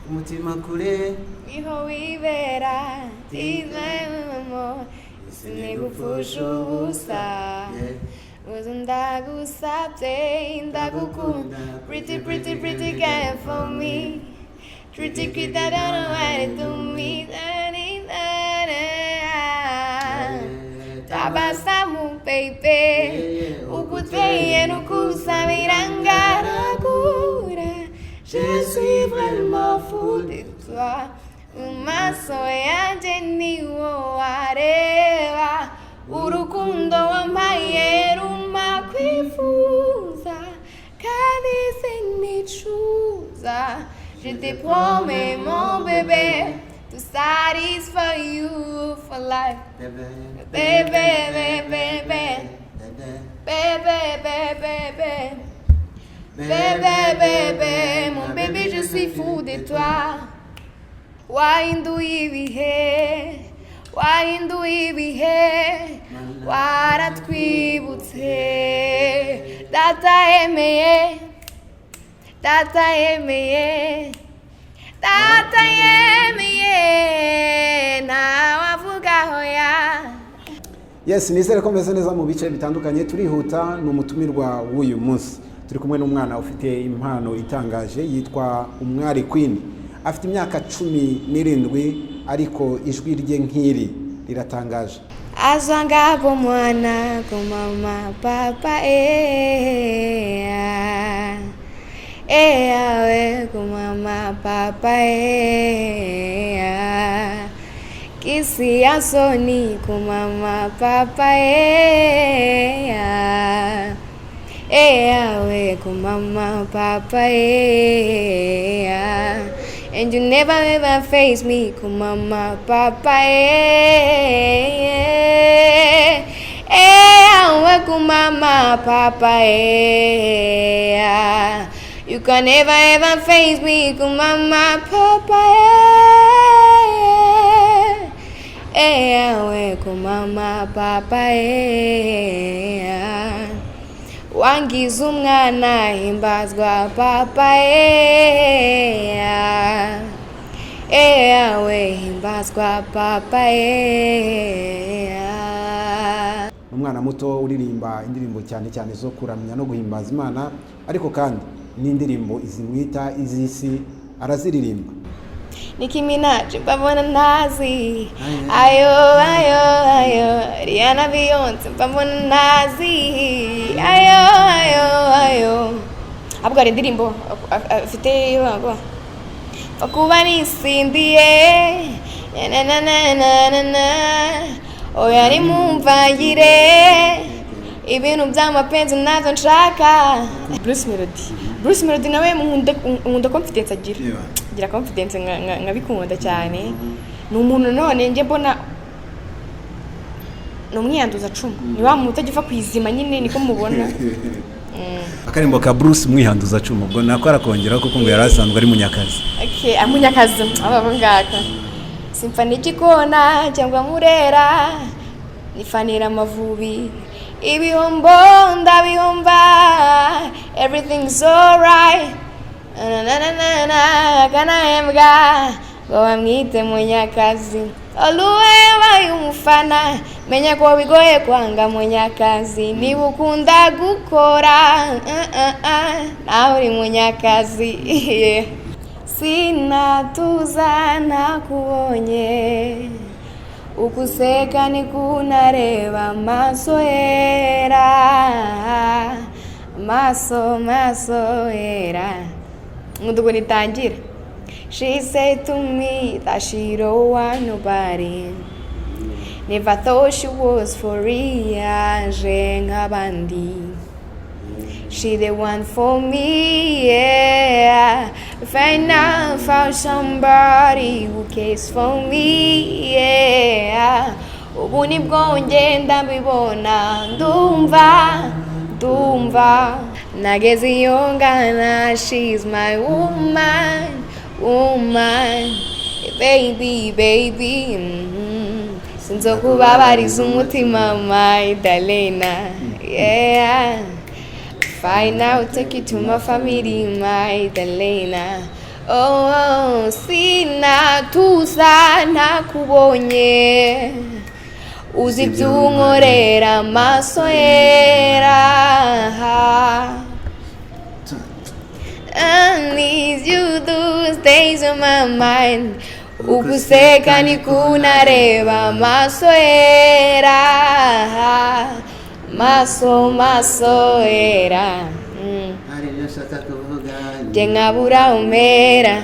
Umutima kure. Niho wibera izemo, sinigupfusha ubusa. Uzu ndagusabye, ndagukunda. Pretty, pretty, pretty girl for me. Pretty, pretty, I don't know what it do me. Tabasamu, baby. Ukuteye nukusabira ngaragura. Je suis vraiment fou de toi. Mu maso yanjye ni wo wareba. Urukundo wampaye ruma kwifuza, kandi sinicuza. Je te promets, mon bébé, to satisfy you for life. Bebe. Bébé, bébé, bébé. Bébé, bébé, bébé. Bébé, bébé, mon bébé, je suis fou de toi. Wahinduye ibihe, wahinduye ibihe, waratwibutse. Data yemeye, data yemeye, data yemeye, ntawe avuga hoya. Yes, nizere ko meze neza mu bice bitandukanye. Turihuta, ni umutumirwa w'uyu munsi. Turi kumwe n'umwana ufite impano itangaje yitwa Umwari Queen. Afite imyaka 17, ariko ijwi rye nk'iri riratangaje. Azwangapo mwana kumama papa ea ea we kumama papa ea kisi ya soni kumama papa ea ea we kumama papa ea. And you never ever face me kumama papa ea ea we kumama papa ea. You can never ever face me kumama papa ea ea we kumama papa ea. Wangiza umwana, himbazwa papa ea ea we, himbazwa papa ea. Ni umwana muto uririmba indirimbo cyane cyane zo kuramya no guhimbaza Imana, ariko kandi n'indirimbo izimwita iz'isi araziririmba. Nicki Minaj mbabona ntazi, ayo ayo ayo. Rihanna, Beyonce mbabona ntazi, ayo ayo ayo. Ahubwo hari indirimbo afite ivuga ngo pfa kuba nisindiye na na na na na na, oya nimumvangire ibintu by'amapenzi ntabyo nshaka. Bruce Melody, Bruce Melody nawe nkunda confidence agira. Agira confidence nkabikunda cyane. Ni umuntu none njye mbona ni umwiyanduza cumu, ni wa muntu utajya uva ku izima nyine, niko mubona. Akarimbo ka Bruce mwihanduza cumu, ubwo nako arakongeraho kuko ngo yari asanzwe ari Munyakazi. Okay, amunyakazi aba ngaka. Simfana igikona cyangwa murera, nifanira Amavubi. Ibihombo ndabihomba, everything's alright. Na na na na na, akanahembwa ngo bamwite Munyakazi. Oluwe yabaye umufana, menya ko bigoye kwanga Munyakazi. Niba ukunda gukora, nawe uri Munyakazi. Yeah. Sinatuza ntakubonye, ukuseka nikunareba amaso yera, amaso maso yera. Nkunda ukuntu itangira: "She said to me that she don't want nobody. Never thought she was for real, aje nk'abandi. She the one for me, yeah. Find out, found somebody who cares for me, yeah. Ubu nibwo ngenda mbibona, ndumva, ndumva nageze iyo ngana. She's my woman, woman, baby, baby. Sinzokubabariza umutima, my Dalena, yeah. Fine, I'll take you to my family, my Dalena." Oh, sinatuza ntakubonye, uzi ibyo unkorera, amaso yera. I need you, those days on my mind. Uguseka nikunareba, amaso yera, maso maso yera. Hari ibyo nshaka kuvuga. Njye nkabura umera.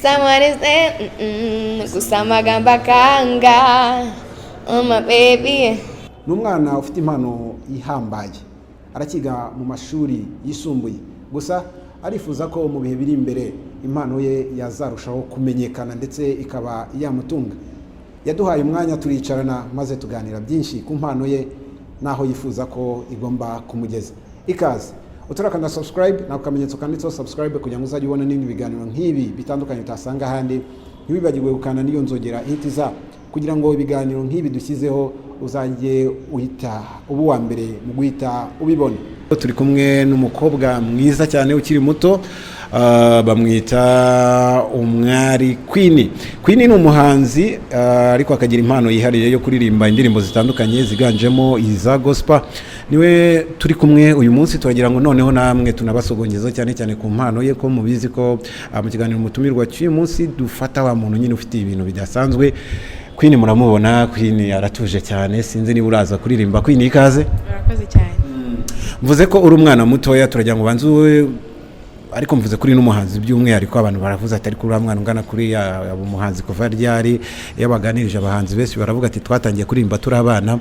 Someone is there, gusa amagambo akanga. Oh my baby. Ni umwana ufite impano ihambaye, arakiga mu mashuri yisumbuye, gusa arifuza ko mu bihe biri imbere impano ye yazarushaho kumenyekana ndetse ikaba yamutunga. Yaduhaye umwanya turicarana maze tuganira byinshi ku mpano ye n'aho yifuza ko igomba kumugeza. Ikaze utarakanda subscribe, nako kamenyetso kanditseho subscribe, kugira ngo uzajye ubona n'ibindi biganiro nk'ibi bitandukanye utasanga ahandi. Ntiwibagirwe gukanda n'iyo nzogera ihita iza, kugira ngo ibiganiro nk'ibi dushyizeho uzajye uhita uba uwa mbere mu guhita ubibona. Turi kumwe n'umukobwa mwiza cyane ukiri muto, bamwita Umwari Queen. Queen ni umuhanzi, ariko akagira impano yihariye yo kuririmba indirimbo zitandukanye ziganjemo iza gospel. Niwe turi kumwe uyu munsi. Turagira ngo noneho namwe tunabasogongeza cyane cyane ku mpano ye, ko mubizi ko mu kiganiro Umutumirwa cy'uyu munsi dufata wa muntu nyine ufite ibintu bidasanzwe. Queen muramubona, Queen aratuje cyane, sinzi niba uraza kuririmba. Queen, ikaze. Murakoze cyane. Mvuze ko uri umwana mutoya, turagira ngo ubanze ube, ariko mvuze kuri n'umuhanzi by'umwihariko, abantu baravuze ati: "Ariko uriya mwana ungana kuriya yaba umuhanzi kuva ryari?" Iyo baganirije abahanzi benshi baravuga ati: "Twatangiye kuririmba turi abana."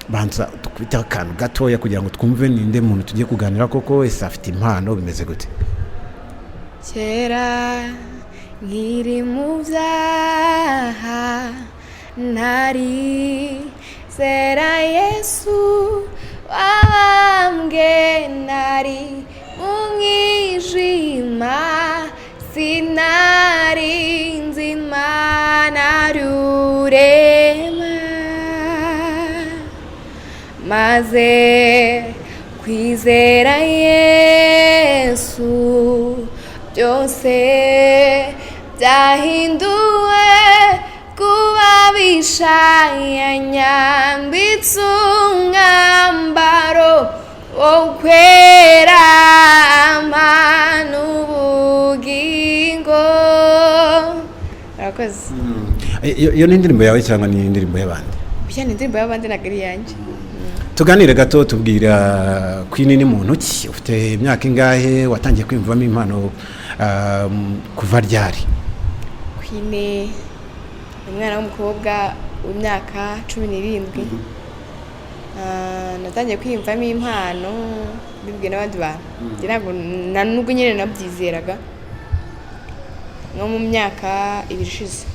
Banza dukubite akantu gatoya kugira ngo twumve ninde muntu tugiye kuganira koko. Ese afite impano, bimeze gute? Kera nkiri mu byaha, ntari zera Yesu wabambwe, nari mu mwijima, sinari nzi Imana rurema. Maze kwizera Yesu, byose byahinduwe kuba bishya, yanyambitse umwambaro wo kwera n'ubugingo. Murakoze. Iyo ni indirimbo yawe cyangwa ni indirimbo y'abandi? Oya, ni indirimbo y'abandi, ntabwo ari iyanjye. Tuganire gato, tubwira Queen ni muntu ki, ufite imyaka ingahe, watangiye kwiyumvamo impano kuva ryari? Queen ni umwana w'umukobwa w'imyaka 17. Natangiye kwiyumvamo impano bibwiwe n'abandi bantu. Njye ntabwo na nubwo nyine nabyizeraga. Nko mu myaka 2 ishize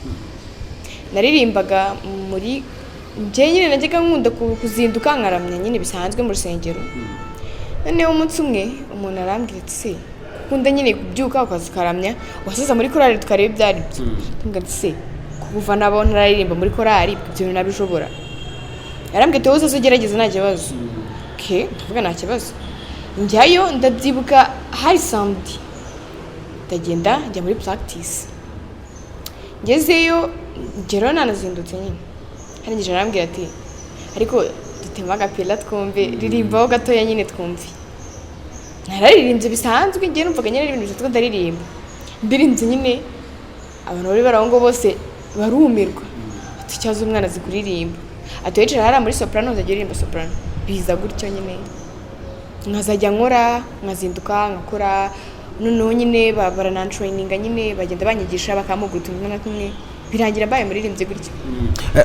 naririmbaga muri njye nyine najyaga nkunda kuzinduka nkaramya nyine bisanzwe mu rusengero. Noneho umunsi umwe umuntu arambwira ati: "Se ukunda nyine kubyuka ukaza ukaramya, wasiza muri korali tukareba ibyo ari byo." Ndamubwira ati: "Se kuva nabo ntararirimba muri korali, ibyo bintu nabishobora?" Yarambwiye ati: "Wowe uzaze ugerageze, nta kibazo." Ke ndavuga nta kibazo, njyayo. Ndabyibuka hari samedi, ndagenda njya muri practice. Ngezeyo ngeraho nanazindutse nyine, harangije arambwira ati: "Ariko dutema agapira twumve, ririmbaho gatoya nyine twumve." Nararirimbye bisanzwe, njye numvaga nyine ari ibintu bisanzwe, ndaririmba. Ndirimbye nyine, abantu bari bari aho ngaho bose barumirwa, ati: "Cyaza umwana azi kuririmba." Ati: "Wicara hariya muri soprano, uzajya uririmba soprano." Biza gutyo nyine, nkazajya nkora, nkazinduka nkakora. Noneho nyine baranantraininga nyine, bagenda banyigisha, bakampugura utuntu tumwe na tumwe, birangira mbaye muririmbyi gutyo.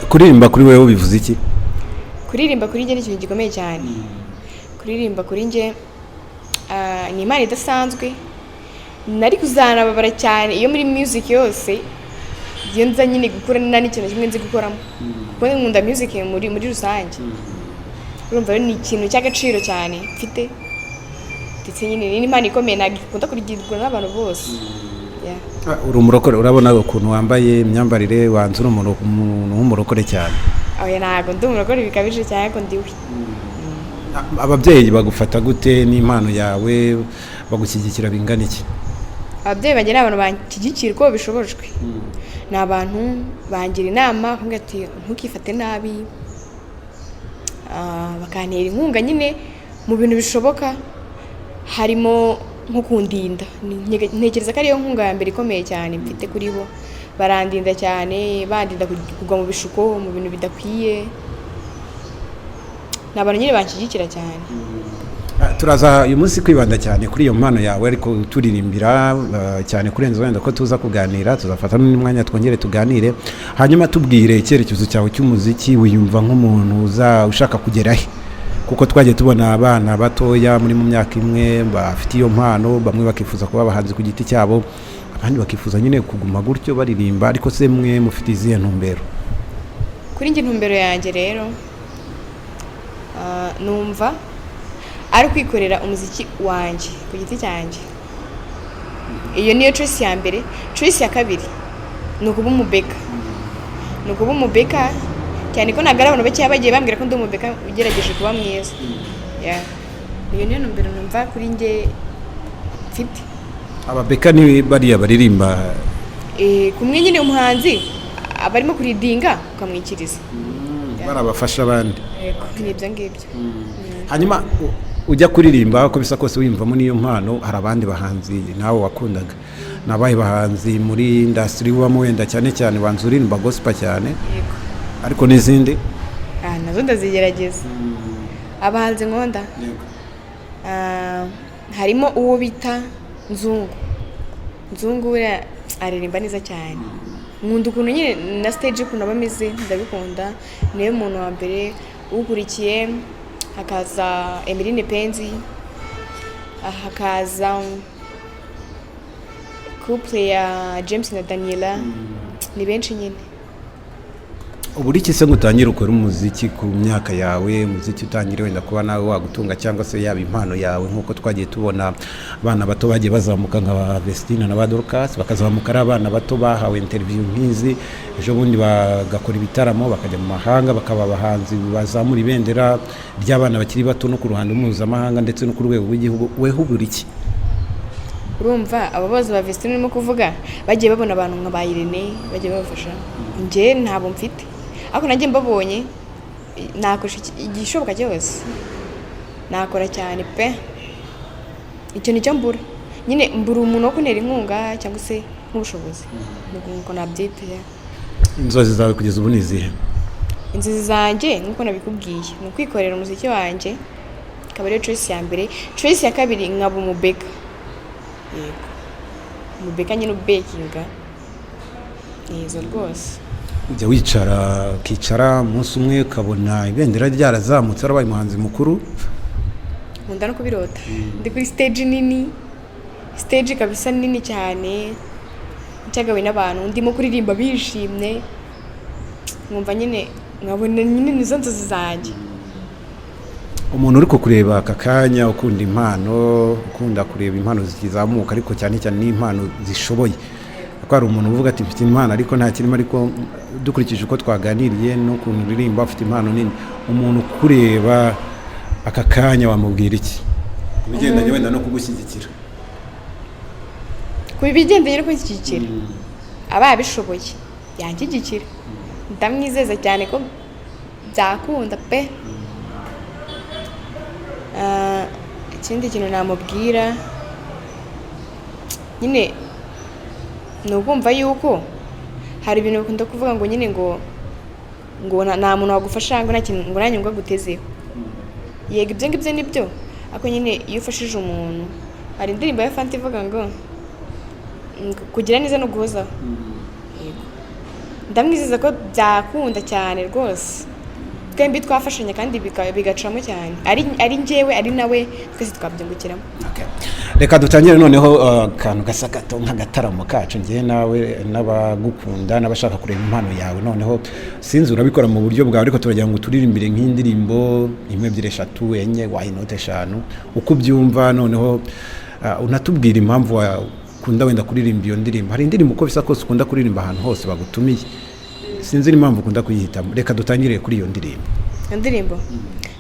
Kuririmba kuri wewe bivuze iki? Kuririmba kuri njye ni ikintu gikomeye cyane. Kuririmba kuri njye ni impano idasanzwe. Nari kuzanababara cyane iyo muri music yose iyo nza nyine gukora nta n'ikintu na kimwe nzi gukoramo, kuko nkunda music muri rusange. Urumva rero ni ikintu cy'agaciro cyane mfite, ndetse nyine ni n'impano ikomeye, ntabwo ikunda kurigirwa n'abantu bose. Yeah. Uri umurokore? Urabona ukuntu wambaye, imyambarire, wanze uri umuntu w'umurokore cyane. Oya, ntabwo ndi umurokore bikabije cyane, ariko ndiwe. Ababyeyi bagufata gute n'impano yawe? Bagushyigikira bingana iki? Ababyeyi banjye ni abantu banshyigikira uko bishobojwe, ni abantu bangira inama, bakambwira ati ntukifate nabi. Bakantera inkunga nyine mu bintu bishoboka, harimo nko kundinda. Ntekereza ko ariyo nkunga ya mbere ikomeye cyane mfite kuri bo. Barandinda cyane, bandinda kugwa mu bishuko, mu bintu bidakwiye. Ni abantu nyine banshyigikira cyane. Turaza uyu munsi kwibanda cyane kuri iyo mpano yawe, ariko turirimbira cyane kurenza wenda ko tuza kuganira. Tuzafata n'undi mwanya twongere tuganire, hanyuma tubwire icyerekezo cyawe cy'umuziki. Wiyumva nk'umuntu uza ushaka kugera he? Kuko twagiye tubona abana batoya muri mu myaka imwe bafite iyo mpano, bamwe bakifuza kuba abahanzi ku giti cyabo, abandi bakifuza nyine kuguma gutyo baririmba. Ariko se mwe mufite izihe ntumbero? Kuri njye, intumbero yanjye rero, numva ari ukwikorera umuziki wanjye ku giti cyanjye. Iyo niyo choice ya mbere. Choice ya kabiri ni ukuba umubeka, ni ukuba umubeka cyane ko ntabwo ari abantu bakeya bagiye bambwira ko ndi umubeka ugerageje kuba mwiza. Yeah. Iyo niyo ntumbero numva kuri njye mfite. Ababeka ni bariya baririmba? Kumwe nyine umuhanzi aba arimo kuridinga ukamwikiriza. Barabafasha abandi. Yego, ni ibyo ngibyo. Hanyuma ujya kuririmba, uko bisa kose wiyumvamo n'iyo mpano. Hari abandi bahanzi nawe wakundaga? Ni abahe bahanzi muri industry ubamo wenda cyane cyane? Banza uririmba gospel cyane? Yego. Ariko n'izindi? Nazo ndazigerageza. Abahanzi nkunda, harimo uwo bita Nzungu. Nzungu buriya aririmba neza cyane. Nkunda ukuntu nyine na stage ukuntu aba ameze, ndabikunda. Niwe muntu wa mbere. Ukurikiye hakaza Emeline Penzi, hakaza couple ya James na Daniela. Ni benshi nyine. Ubu iki se ngo utangire ukore umuziki ku myaka yawe, umuziki utangire wenda kuba nawe wagutunga cyangwa se yaba impano yawe, nk'uko twagiye tubona abana bato bagiye bazamuka nka ba Vestine na ba Dorcas, bakazamuka ari abana bato bahawe interview nk'izi, ejo bundi bagakora ibitaramo, bakajya mu mahanga, bakaba abahanzi bazamura ibendera ry'abana bakiri bato no ku ruhando mpuzamahanga ndetse no ku rwego rw'igihugu? Weho ubura iki? Urumva abo bose ba Vestine urimo kuvuga bagiye babona abantu nka ba Irene bagiye babafasha. Njye ntabwo mfite, ariko nanjye mbabonye nakoresha igishoboka cyose, nakora cyane pe. Icyo nicyo mbura nyine, mbura umuntu wo kuntera inkunga cyangwa se nk'ubushobozi, nuko nabyita, yeah. Inzozi zawe kugeza ubu ni izihe? Inzozi zanjye, nk'uko nabikubwiye, ni ukwikorera umuziki wanjye, ikaba ariyo choice ya mbere. Choice ya kabiri, nkaba umubeka. Yego, umubeka nyine ubekinga nizo rwose. Ujya wicara, ukicara umunsi umwe ukabona ibendera ryarazamutse, warabaye umuhanzi mukuru? Nkunda no kubirota ndi kuri stage nini, stage kabisa nini cyane, nshagawe n'abantu, ndimo kuririmba bishimye, nkumva nyine, nkabona nyine nizo nzozi zanjye. Umuntu uri kukureba aka kanya, ukunda impano, ukunda kureba impano zikizamuka, ariko cyane cyane n'impano zishoboye, kuko hari umuntu uvuga ati mfite impano ariko nta kirimo, ariko dukurikije uko twaganiriye n'ukuntu uririmba, ufite impano nini. Umuntu ukureba aka kanya wamubwira iki ku bigendanye wenda no kugushyigikira? Ku bigendanye no kunshyigikira, aba yabishoboye yanshyigikira, ndamwizeza cyane ko byakunda pe. Ikindi kintu namubwira nyine ni ukumva yuko hari ibintu bakunda kuvuga ngo nyine ngo nta muntu wagufasha, ngo nta kintu, ngo nta nyungu agutezeho. Yego, ibyo ngibyo ni byo, ariko nyine iyo ufashije umuntu, hari indirimbo ya Fanta ivuga ngo kugira neza no guhozaho. Yego, ndamwizeza ko byakunda cyane rwose, twembi twafashanya kandi bigacamo cyane, ari njyewe, ari nawe, twese twabyungukiramo. Reka dutangire noneho akantu gasa gato nk'agataramo kacu, njyewe nawe n'abagukunda n'abashaka kureba impano yawe. Noneho sinzi urabikora mu buryo bwawe, ariko turagira ngo turirimbire nk'indirimbo imwe, ebyiri, eshatu, enye, why not eshanu, uko ubyumva. Noneho unatubwira impamvu wakunda wenda kuririmba iyo ndirimbo. Hari indirimbo uko bisa kose ukunda kuririmba ahantu hose bagutumiye, sinzi n'impamvu ukunda kuyihitamo. Reka dutangire kuri iyo ndirimbo. Indirimbo,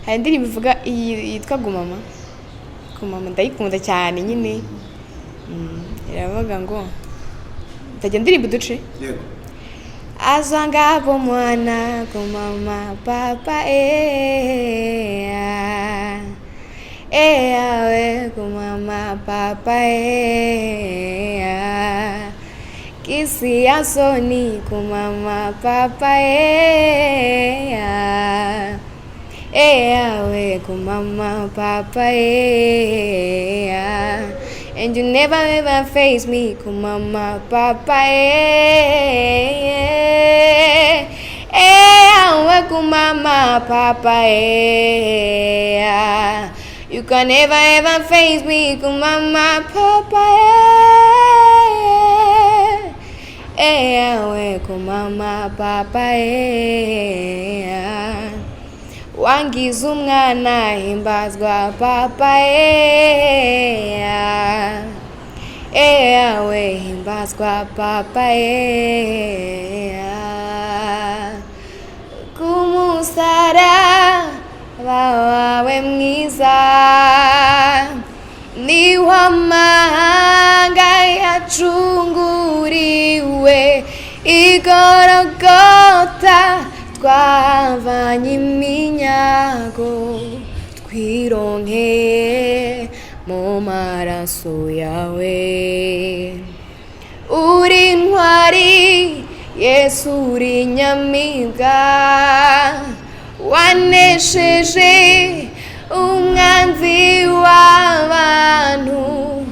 hari indirimbo ivuga iyi yitwa Gumama. Gumama ndayikunda cyane nyine. Iravuga ngo ndajya ndirimba uduce. Yego. Azwangapo mwana kumama papa ea ea we kumama papa ea kisi ya soni kumama papa ea ea we kumama papa ea. And you never ever face me kumama papa ea ea we kumama papa ea. You can never ever face me kumama papa ea ea we kumama papa ea. Wangiza umwana himbazwa papa ea ea we himbazwa papa ea. Kumusaraba wawe mwiza niho amahanga yacunguriwe igorogota twavanye iminyago twironkeye mu maraso yawe. Uri intwari Yesu, uri nyamibwa, wanesheje umwanzi w'abantu,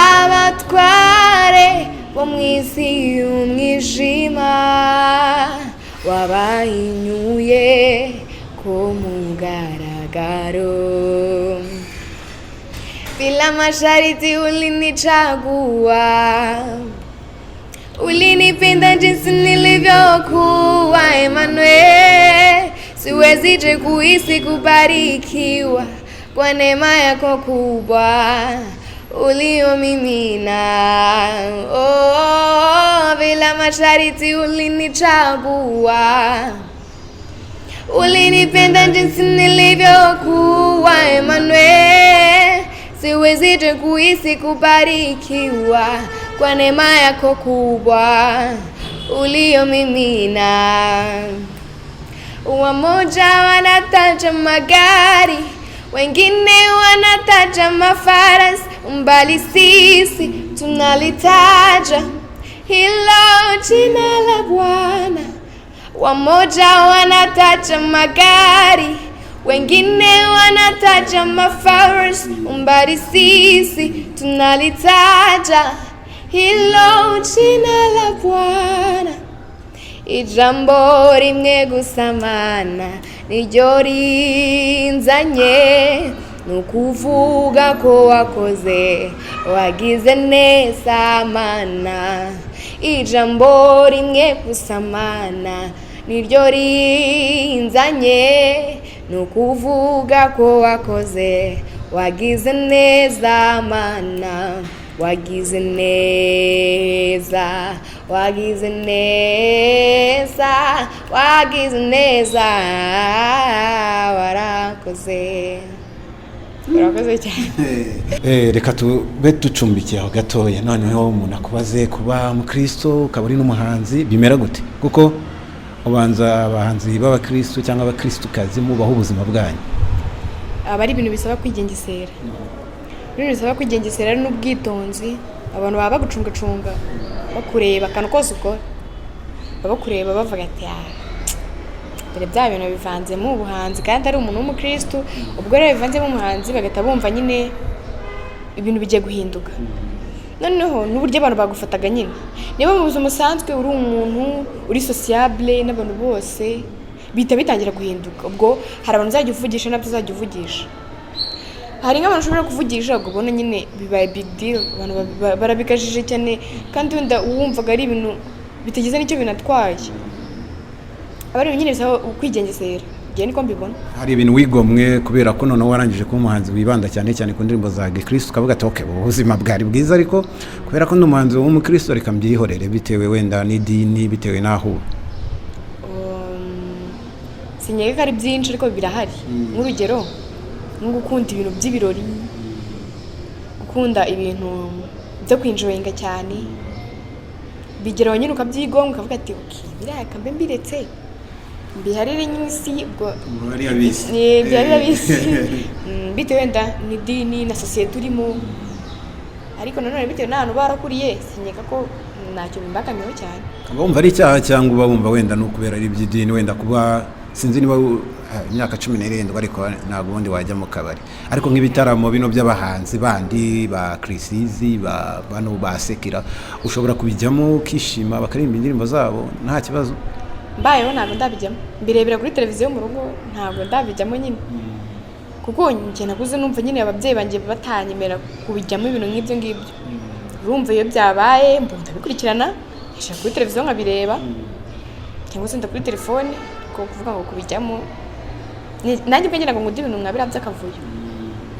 abatware bo mu isi y'umwijima wabahinyuye ku mugaragaro. Bila masharti ulinichagua, ulinipenda jinsi nilivyokuwa. Emmanuel, siwezi je kuhisi kubarikiwa kwa neema yako kubwa uliomimina. Oh, bila masharti ulinichagua, ulinipenda jinsi nilivyokuwa. Emmanuel, siwezi je kuhisi kubarikiwa kwa neema yako kubwa uliomimina. Wamoja wanataja magari, wengine wanataja mafarasi, mbali sisi tunalitaja hilo jina la Bwana. Wamoja wanataja magari, wengine wanataja mafarasi, mbali sisi tunalitaja hilo jina la Bwana. Ijambo rimwe gusa Mana niryo rinzanye, ni ukuvuga ko wakoze wagize neza Mana. Ijambo rimwe gusa Mana niryo rinzanye, ni ukuvuga ko wakoze wagize neza Mana. Wagize neza, wagize neza, wagize neza, warakoze, urakoze cyane. Reka tube ducumbikiye aho gatoya, noneho umuntu akubaze: kuba umukristo ukaba uri n'umuhanzi bimera gute? Kuko ubanza abahanzi b'abakristo cyangwa abakristokazi mubaho ubuzima bwanyu. Aba ari ibintu bisaba kwigengesera, ibintu bisaba kwigengesera n'ubwitonzi. Abantu baba bagucungacunga, bakureba akantu kose ukora, baba bakureba bavuga ati: "Ah, dore bya bintu bivanzemo ubuhanzi kandi ari umuntu w'umukristo." Ubwo rero bivanzemo umuhanzi, bagahita bumva nyine ibintu bigiye guhinduka. Noneho n'uburyo abantu bagufataga nyine, niba mu buzima busanzwe uri umuntu uri sociable n'abantu bose, bihita bitangira guhinduka. Ubwo hari abantu uzajya uvugisha nabyo uzajya uvugisha, hari nk'abantu ushobora kuvugisha ubwo ubona nyine bibaye big deal, abantu barabikajije cyane, kandi wenda wumvaga ari ibintu bitagize n'icyo binatwaye. Aba ari ibintu nyine bisaba kwigengesera, njyewe niko mbibona. Hari ibintu wigomwe kubera ko noneho warangije kuba umuhanzi wibanda cyane cyane ku ndirimbo za gikristo, ukavuga ati: "Okay, ubu buzima bwari bwiza, ariko kubera ko ndi umuhanzi w'umukristo reka mbyihorere," bitewe wenda n'idini, bitewe n'aho uba? Sinkeka ko ari byinshi, ariko birahari. Nk'urugero nko gukunda ibintu by'ibirori, gukunda ibintu by'abantu. byo kwinjoyinga cyane. Bigeraho nyine ukabyigonga, ukavuga ati: "Ok, biriya mbe mbiretse, mbiharire nyine isi." Ubwo Bariya bisi. Ni byari bisi. Bitewe wenda n'idini na sosiyete urimo, ariko nanone bitewe n'ahantu barakuriye, sinkeka ko ntacyo bimbangamiyeho cyane. Uba wumva ari icyaha, cyangwa uba wumva wenda no kubera ari iby'idini, wenda kuba sinzi niba imyaka 17, ariko ntabwo ubundi wajya mu kabari, ariko nk'ibitaramo bino by'abahanzi bandi ba Chriss Eazy, ba bano ba Sekira, ushobora kubijyamo ukishima, bakaririmba indirimbo zabo nta kibazo? Mbayeho ntabwo ndabijyamo, mbirebera kuri televiziyo mu rugo, ntabwo ndabijyamo nyine, kuko njye nakuze numva nyine ababyeyi banjye batanyemera kubijyamo ibintu nk'ibyo ngibyo. Urumva iyo byabaye mbona ndabikurikirana, nkicara kuri televiziyo nkabireba, cyangwa se nda kuri telefone. Ko kuvuga ngo kubijyamo nanjye ubwo ngira ngo nkunda ibintu nka biriya by'akavuyo.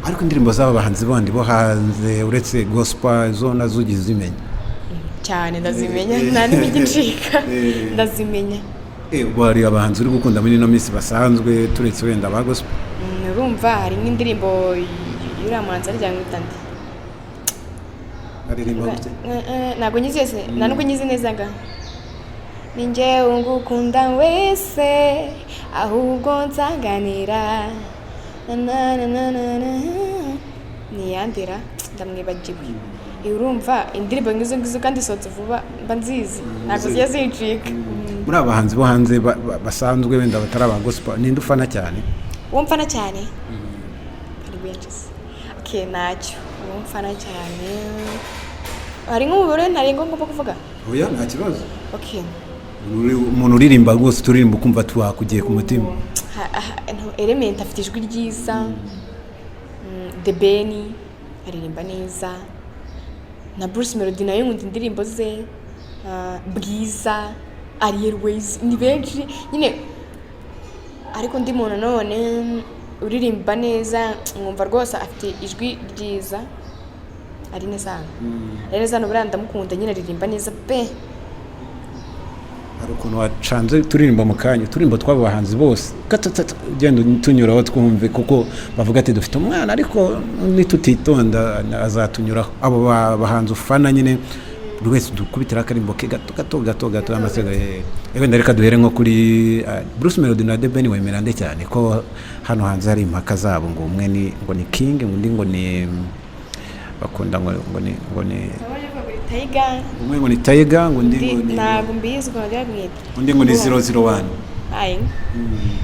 Ariko indirimbo z'aba bahanzi bandi bo hanze, uretse gospel, zo nazo ugize uzimenya? Cyane, ndazimenya, nta n'imijyi ncika, ndazimenya. Ubu hari abahanzi uri gukunda muri ino minsi basanzwe, turetse wenda ba gospel? Urumva hari nk'indirimbo y'uriya muhanzi, arya mwita nde? Aririmba gute? Ntabwo nyizi yose, nta nubwo nyizi neza nga ni njyewe ngukunda wese, ahubwo nsanganira na na na na na na, niyandira ndamwibagiwe. Urumva indirimbo nk'izo ngizo kandi isohotse vuba mba nzizi, ntabwo zijya zincika. Muri aba bahanzi bo hanze basanzwe, wenda batari aba gospel, ninde ufana cyane? Uwo mfana cyane hari benshi se. Okay, ntacyo, uwo mfana cyane hari nk'umubare ntarengwa ngomba kuvuga? Oya, nta kibazo. Okay. Umuntu uririmba rwose, turirimba ukumva twakugiye ku mutima. Element afite ijwi ryiza. The Ben aririmba neza, na Bruce Melody nayo nkunda indirimbo ze. Bwiza, Ariel Wayz, ni benshi nyine. Ariko undi muntu none uririmba neza nkumva rwose afite ijwi ryiza, Alyn Sano. Alyn Sano buriya ndamukunda nyine, aririmba neza pe. Hari ukuntu wacanze turirimba mu kanya, uturirimbo tw'abo bahanzi bose gatatata, ugenda tunyuraho twumve, kuko bavuga ati dufite umwana ariko nitutitonda azatunyuraho. Abo bahanzi ufana nyine, buri wese dukubitira akarimbo ke gato gato gato gato, amasega. Wenda reka duhere nko kuri Bruce Melody na The Ben. Wemera nde cyane, ko hano hanze hari impaka zabo ngo umwe ni ngo ni king, undi ngo ni bakunda ngo ni Tiger. Umwe ngo ni Tiger, ngo undi ngo ni Ntabwo mbizi ukuntu bajya bamwita. Undi ngo ni 001. Ayi.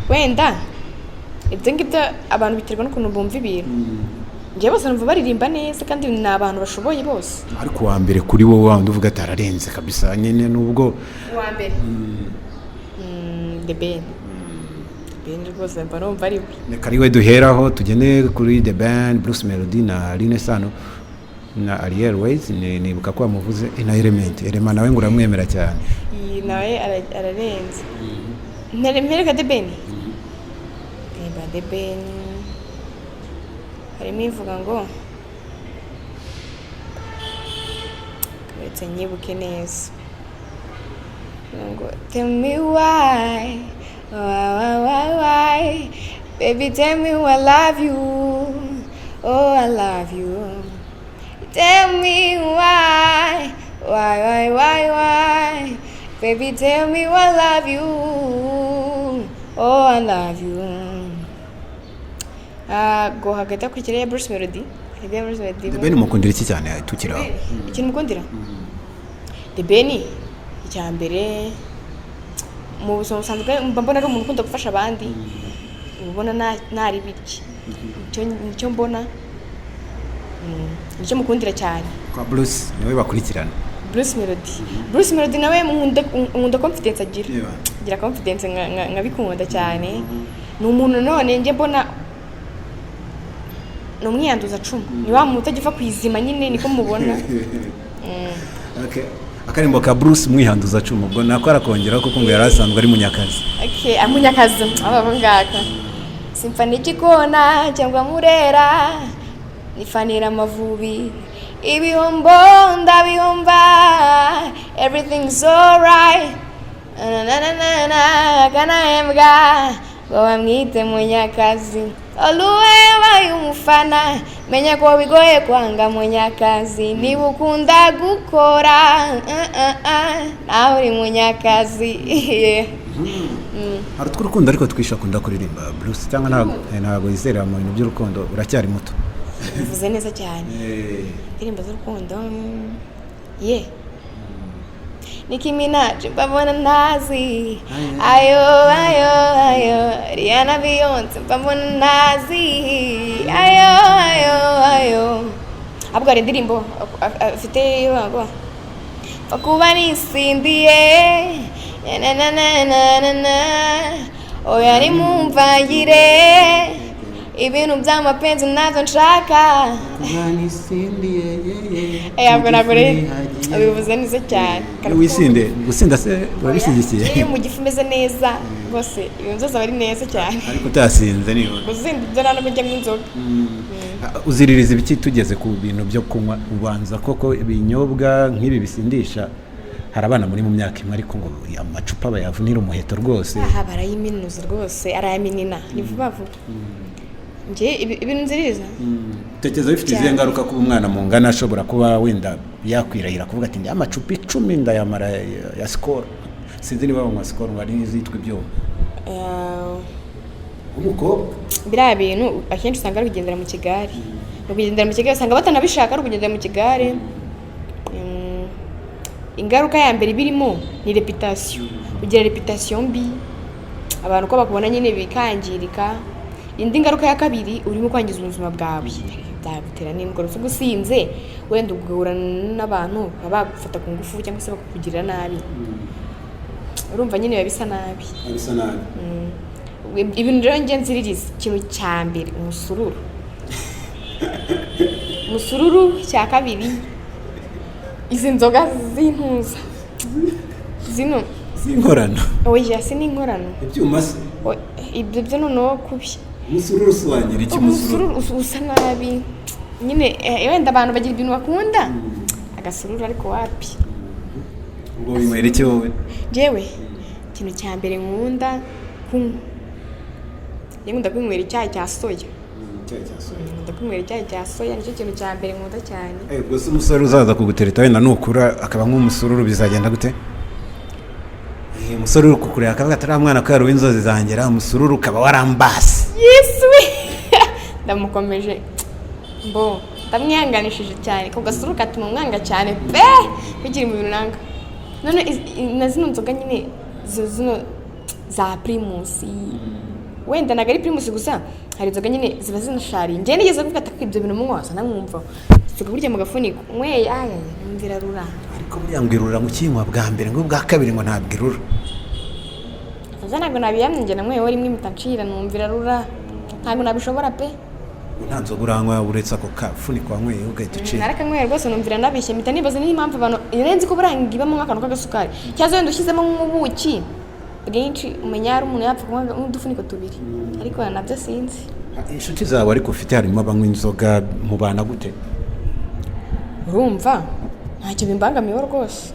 Wenda ibyo ngibyo abantu biterwa n'ukuntu bumva ibintu. Njyewe bose numva baririmba neza kandi ni abantu bashoboye bose. Ariko uwa mbere kuri wowe, wandi uvuga ati ararenze kabisa nyine, nubwo Uwa mbere, The Ben. The Ben rwose mba numva ari we. Reka ari we duheraho, tugende kuri The Ben, Bruce Melody na Alyn Sano na Ariel Wayz. Nibuka ko wamuvuze, na Element. Element nawe ngo uramwemera cyane. Iyi nawe ararenze. Mpereka The Ben. Reba The Ben, harimo ivuga ngo, uretse nyibuke neza, ngo "Tell me why, why, why, why, why, baby, tell me I love you, oh, I love you. Tell me why, why, why, why, why, baby, tell me I love you, oh, I love you." Go hagati hakurikiraho ya Bruce Melody. Hari iya Bruce Melody. The Ben mukundira iki cyane, tukiri aho? Ikintu mukundira The Ben, icya mbere, mu buzima busanzwe mba mbona ari umuntu ukunda gufasha abandi, uba ubona ntari birye. Nicyo mbona. Nicyo mukundira cyane. Kwa Bruce niwe bakurikirana? Bruce Melody. Bruce Melody nawe nkunda confidence agira. Agira confidence nkabikunda cyane. Ni umuntu none njye mbona ni umwiyanduza cumu, ni wa muntu utajya uva ku izima nyine, niko mubona. Okay. Akarimbo ka Bruce mwihanduza cumu, ubwo nako arakongeraho, kuko ngo yari asanzwe ari munyakazi. Okay, amunyakazi aba ngaka. Simfana igikona cyangwa murera, nifanira Amavubi. Ibihombo ndabihomba, everything's alright. Na na na na na, kanahembwa. Ngo bamwite Munyakazi. Oluwe yabaye umufana. Menya ko bigoye kwanga Munyakazi. Niba ukunda gukora, nawe uri Munyakazi. Yeah. Hari utw'urukundo ariko twisha akunda kuririmba Bruce, cyangwa ntabwo yizera mu bintu by'urukundo, uracyari muto? Bivuze neza cyane. Indirimbo z'urukundo, ye Nicki Minaj mbabona ntazi, ayo ayo ayo. Rihanna, Beyonce mbabona ntazi, ayo ayo ayo. Ahubwo hari indirimbo afite ngo pfa kuba nisindiye na na na na na na, oya nimumvangire ibintu by'amapenzi ntabyo nshaka. Kuba nisindiye, ye. Ntabwo ntabwo rero bivuze neza cyane. Wisinde gusinda se urabishyigikiye? Iyo mu gifu umeze neza rwose, ibintu byose aba ari neza cyane. Ariko utasinze niba Gusinda ibyo nta nubwo njyamo inzoga. Uziririza ibiki? Tugeze ku bintu byo kunywa, ubanza koko ibinyobwa nk'ibi bisindisha, hari abana muri mu myaka imwe, ariko ngo amacupa bayavunira umuheto rwose. Aha barayiminuza rwose, arayaminina ni vuba vuba. Njye ibintu nziririza Tekereza bifite izihe ngaruka kuba umwana mungana ashobora kuba wenda yakwirahira kuvuga ati njya amacupa 10 ndayamara ya Skol? Sinzi niba banywa Skol, ngo hari n'izitwa ibyuma. Umukobwa. Biriya bintu akenshi usanga ari kugendera mu kigare, ni ukugendera mu kigare, usanga batanabishaka, ari ukugendera mu kigare. Ingaruka ya mbere ibirimo ni reputation, kugira reputation mbi, abantu uko bakubona nyine bikangirika. Indi ngaruka ya kabiri, urimo kwangiza ubuzima bwawe, byagutera n'indwara zo gusinze, wenda ugahura n'abantu baba bagufata ku ngufu cyangwa se bakakugirira nabi. Urumva nyine biba bisa nabi. Bisa nabi. Ibintu rero njye nziririza, ikintu cya mbere umusururu, umusururu. Cya kabiri izi nzoga z'intuza zino. Z'inkorano? Oya, si n'inkorano. Ibyuma se? Ibyo byo noneho kubi. Umusururu usobanura iki, umusururu? Umusururu usa nabi nyine. Wenda abantu bagira ibintu bakunda, agasururu ariko wapi. Ubwo winywera iki wowe? Njyewe ikintu cya mbere nkunda kunywa, njye nkunda kwinywera icyayi cya soya. Icyayi cya soya? Nkunda kwinywera icyayi cya soya, nicyo kintu cya mbere nkunda cyane. Ubwo se umusore uzaza kugutereta wenda nukura akaba nk'umusururu, bizagenda gute? Umusore uri kukureba akavuga ati uriya mwana ko yari uw'inzozi zanjye, uriya musururu ukaba warambase. Yesu we, ndamukomeje mbo ndamwihanganishije cyane. Ako gasuru katuma umwanga cyane pe, bikiri mu bintu nanga. None na zino nzoga nyine zino za Primus, wenda ntabwo ari Primus gusa, hari inzoga nyine ziba zinashariye. Njye nigeze kuvuga ati ibyo bintu munywa wasa namwumva suka burya mu gafuniko nyweye, aya numvira rura. Ariko buriya ngo irura mu kinywa bwa mbere, ngo ubwa kabiri ngo ntabwo irura. Nza ntabwo nabihamye, njye nanyweyeho rimwe mpita ncira, numvira rura, ntabwo nabishobora pe. Ngo nta nzoga uranywa uretse ako kafuniko wanyweye ugahita ucira? Narakanyweye rwose, numvira ndabishye, mpita nibaza n'impamvu abantu nari nzi ko buriya ibamo nk'akantu k'agasukari, cyangwa se wenda ushyizemo nk'ubuki bwinshi, umenya hari umuntu yapfa kunywa nk'udufuniko tubiri, ariko nabyo sinzi. Inshuti zawe ariko ufite harimo abanywa inzoga, mubana gute? Urumva ntacyo bimbangamiyeho rwose,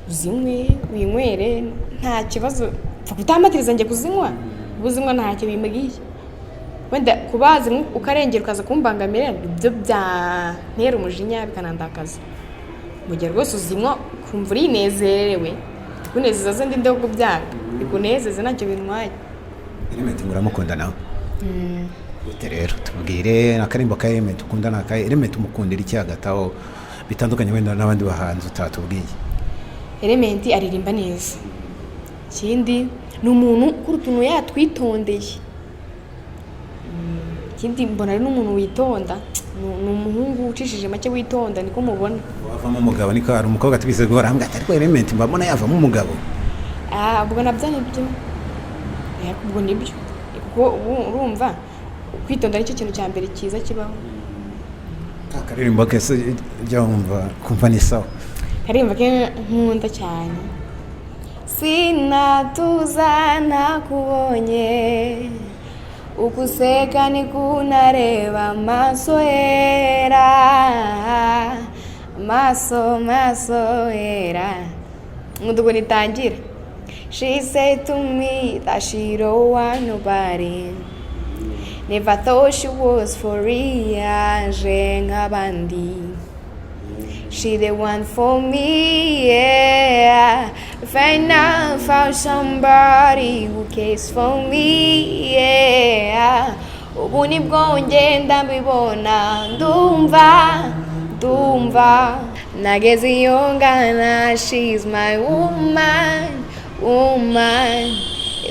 uzinywe winywere nta kibazo, pfa kutampatiriza njye kuzinywa. Uzinywa ntacyo bimbwiye, wenda kuba wazinywa ukarengera ukaza kumbangamira nibyo byantera umujinya bikanandakaza. Mu gihe rwose uzinywa ukumva urinezerewe, kunezeza zo ndi kubyanga, bikunezeze ntacyo bintwaye. Element ngo uramukunda nawe gute rero? Tubwire akarimbo ka Element ukunda. Ni akahe? Element umukundira iki hagati aho bitandukanye wenda n'abandi bahanzi utatubwiye? Element aririmba neza, ikindi ni umuntu ukora utuntu yatwitondeye. Ikindi mbona ari n'umuntu witonda, ni umuhungu ucishije make witonda, niko mubona. Wavamo umugabo, niko hari umukobwa tubize guhora ambwira ati ariko Element mbona yavamo umugabo. Ah, ubwo nabyo nibyo. Ubwo nibyo, kuko ubu urumva kwitonda nicyo kintu cya mbere cyiza kibaho. Akaririmbo kese jya wumva kumva ni sawa. Karirimbo ke nkunda cyane: sinatuza ntakubonye, ukuseka nikunareba, amaso yera, amaso maso yera. Nkunda ukuntu itangira. She said to me that she don't want nobody. Never thought she was for real, nje nk'abandi. She the one for me, yeah. Find out found somebody who cares for me, yeah. Ubu nibwo ngenda mbibona, ndumva, ndumva. Nageze iyo ngana, she's my woman, woman.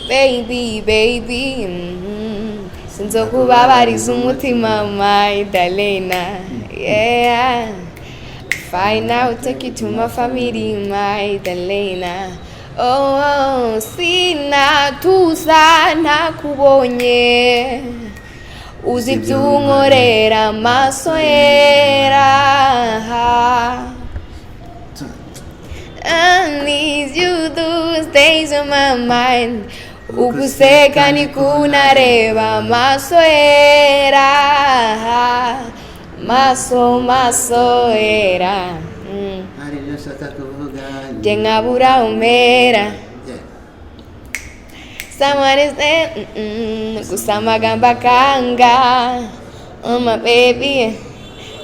Baby, baby, Sinzokubabariza umutima, my darlena, yeah. Fine, I'll take you to my family, my darlena. Oh, sinatuza ntakubonye. Uzi ibyo unkorera amaso yera. I need you those days on my mind. Uguseka nikunareba amaso yera. Maso, maso yera. Hari ibyo nshaka kuvuga. Njye nkabura umera. Yeah. Someone is there, gusa amagambo akanga. Oh my baby.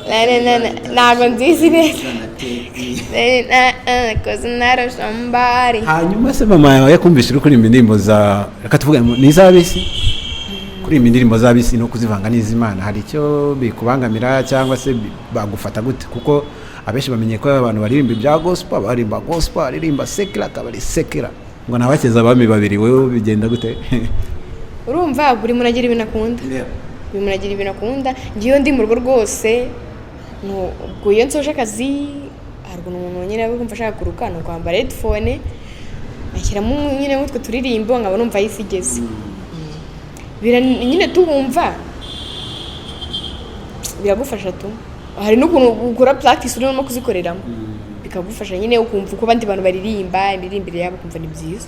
La, la, la, la. Ntabwo nzizi neza. Gonna take me. Cause I'm not a somebody. Hanyuma se mama yawe yakumvise uri kuririmba indirimbo za, reka tuvuge ni iz'ab'isi, kuririmba indirimbo z'ab'isi no kuzivanga n'iz'Imana, hari icyo bikubangamira cyangwa se bagufata gute? Kuko abenshi bamenye ko abantu baririmba ibya gospel baririmba gospel, baririmba secular akaba ari secular, ngo nabakeza abami babiri. Wowe bigenda gute? Urumva, buri muntu agira ibintu akunda, buri muntu agira ibintu akunda. Ngiyo ndi mu rugo rwose, ubwo iyo nsoje akazi, hari ukuntu umuntu nyine aba yumva ashaka kuruka, ni ukwambara headphone ashyiramo nyine nk'utwo turirimbo, nkaba numva aho isi igeze. Nyine tuwumva biragufasha tu. Hari n'ukuntu ukora practice urimo kuzikoreramo, bikagufasha nyine, ukumva uko abandi bantu baririmba, imiririmbire yabo, ukumva ni byiza.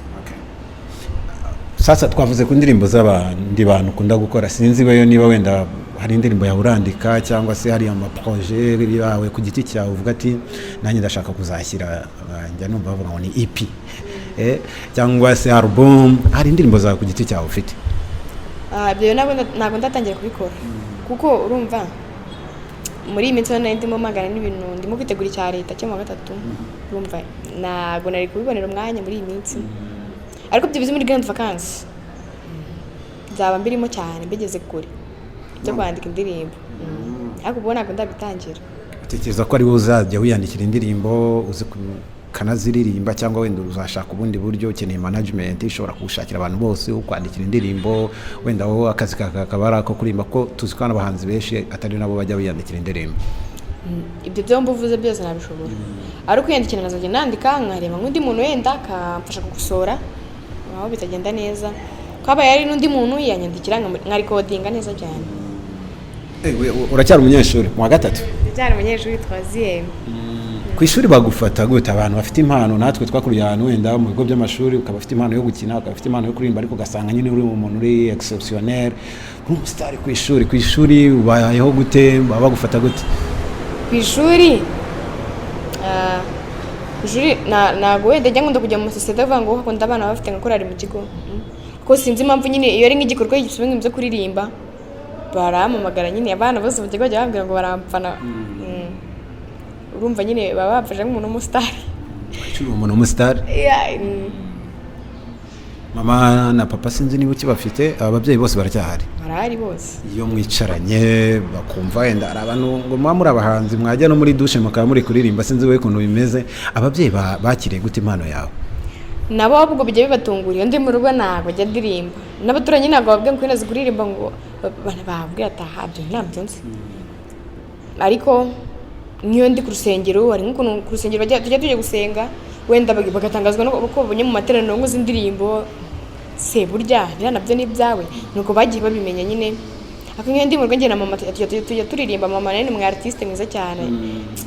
Sasa twavuze ku ndirimbo z'abandi bantu ukunda gukora. Sinzi weyo niba wenda hari indirimbo yawe urandika, cyangwa se hari amaprojet yawe ku giti cyawe uvuga ati nanjye ndashaka kuzashyira, njya numva bavuga ngo ni EP, cyangwa se album. Hari indirimbo zawe ku giti cyawe ufite? Ah, ibyo ntabwo ndatangira kubikora, kuko urumva muri iyi minsi nari ndimo mpangana n'ibintu, ndimo kwitegura icya leta cyo mu wa gatatu. Urumva ntabwo nari kubibonera umwanya muri iyi minsi, ariko byibuze muri grande vacances nzaba mbirimo cyane, mbigeze kure byo kwandika indirimbo. Ariko ubu ntabwo ndabitangira. Utekereza ko ari wowe uzajya wiyandikira indirimbo, uzi ukanaziririmba, cyangwa wenda uzashaka ubundi buryo? Ukeneye management ishobora kugushakira abantu bose ukwandikira indirimbo, wenda wowe akazi kawe kakaba ari ako kuririmba? Ko tuzi ko abahanzi benshi atari nabo bajya biyandikira indirimbo. Ibyo byombi uvuze byose nabishobora. Ari ukwiyandikira, nkazajya nandika, nkareba nk'undi muntu wenda akamfasha gukosora aho bitagenda neza. Kabaye ari n'undi muntu yanyandikira, nkarecordinga neza cyane. Uracyari umunyeshuri mu wa gatatu? Ndacyari umunyeshuri troisième. Ku ishuri bagufata gute abantu bafite impano? Natwe twakuriye ahantu wenda mu bigo by'amashuri, ukaba ufite impano yo gukina, ukaba ufite impano yo kuririmba, ariko ugasanga nyine uri umuntu uri exceptionnel, uri umusitari ku ishuri. Ku ishuri ubayeho gute? Baba bagufata gute? Ku ishuri, ku ishuri ntabwo wenda njya nkunda kujya mu masosiyete avuga ngo hakunda abana baba bafite nka korali mu kigo. Kuko sinzi impamvu nyine, iyo ari nk'igikorwa gisaba ibintu byo kuririmba, barampamagara nyine. Abana bose mu kigo bajya bambwira ngo baramfana. Urumva nyine baba bamfashe nk'umuntu w'umusitari. Uri umuntu w'umusitari. Yeah. Mama na papa, sinzi niba ukibafite, ababyeyi bose baracyahari? Barahari bose. Iyo mwicaranye bakumva wenda hari abantu ngo muba muri abahanzi, mwajya no muri douche mukaba muri kuririmba, sinzi wowe ukuntu bimeze. Ababyeyi bakiriye gute impano yawe? Nabo ahubwo bijya bibatungura. Iyo ndi mu rugo ntabwo njya ndirimba, n'abaturanyi ntabwo bababwira ngo kwinazi kuririmba, ngo bababwira ati aha ibyo ntabyo nzi. Ariko nk'iyo ndi ku rusengero, hari nk'ukuntu ku rusengero tujya tujya gusenga, wenda bagatangazwa no ko babonye mu materaniro ngo uzi indirimbo se, burya biriya nabyo ni ibyawe. Nuko bagiye babimenya nyine. Ariko nk'iyo ndi mu rugo njye na mama tujya turirimba. Mama nawe ni umu artiste mwiza cyane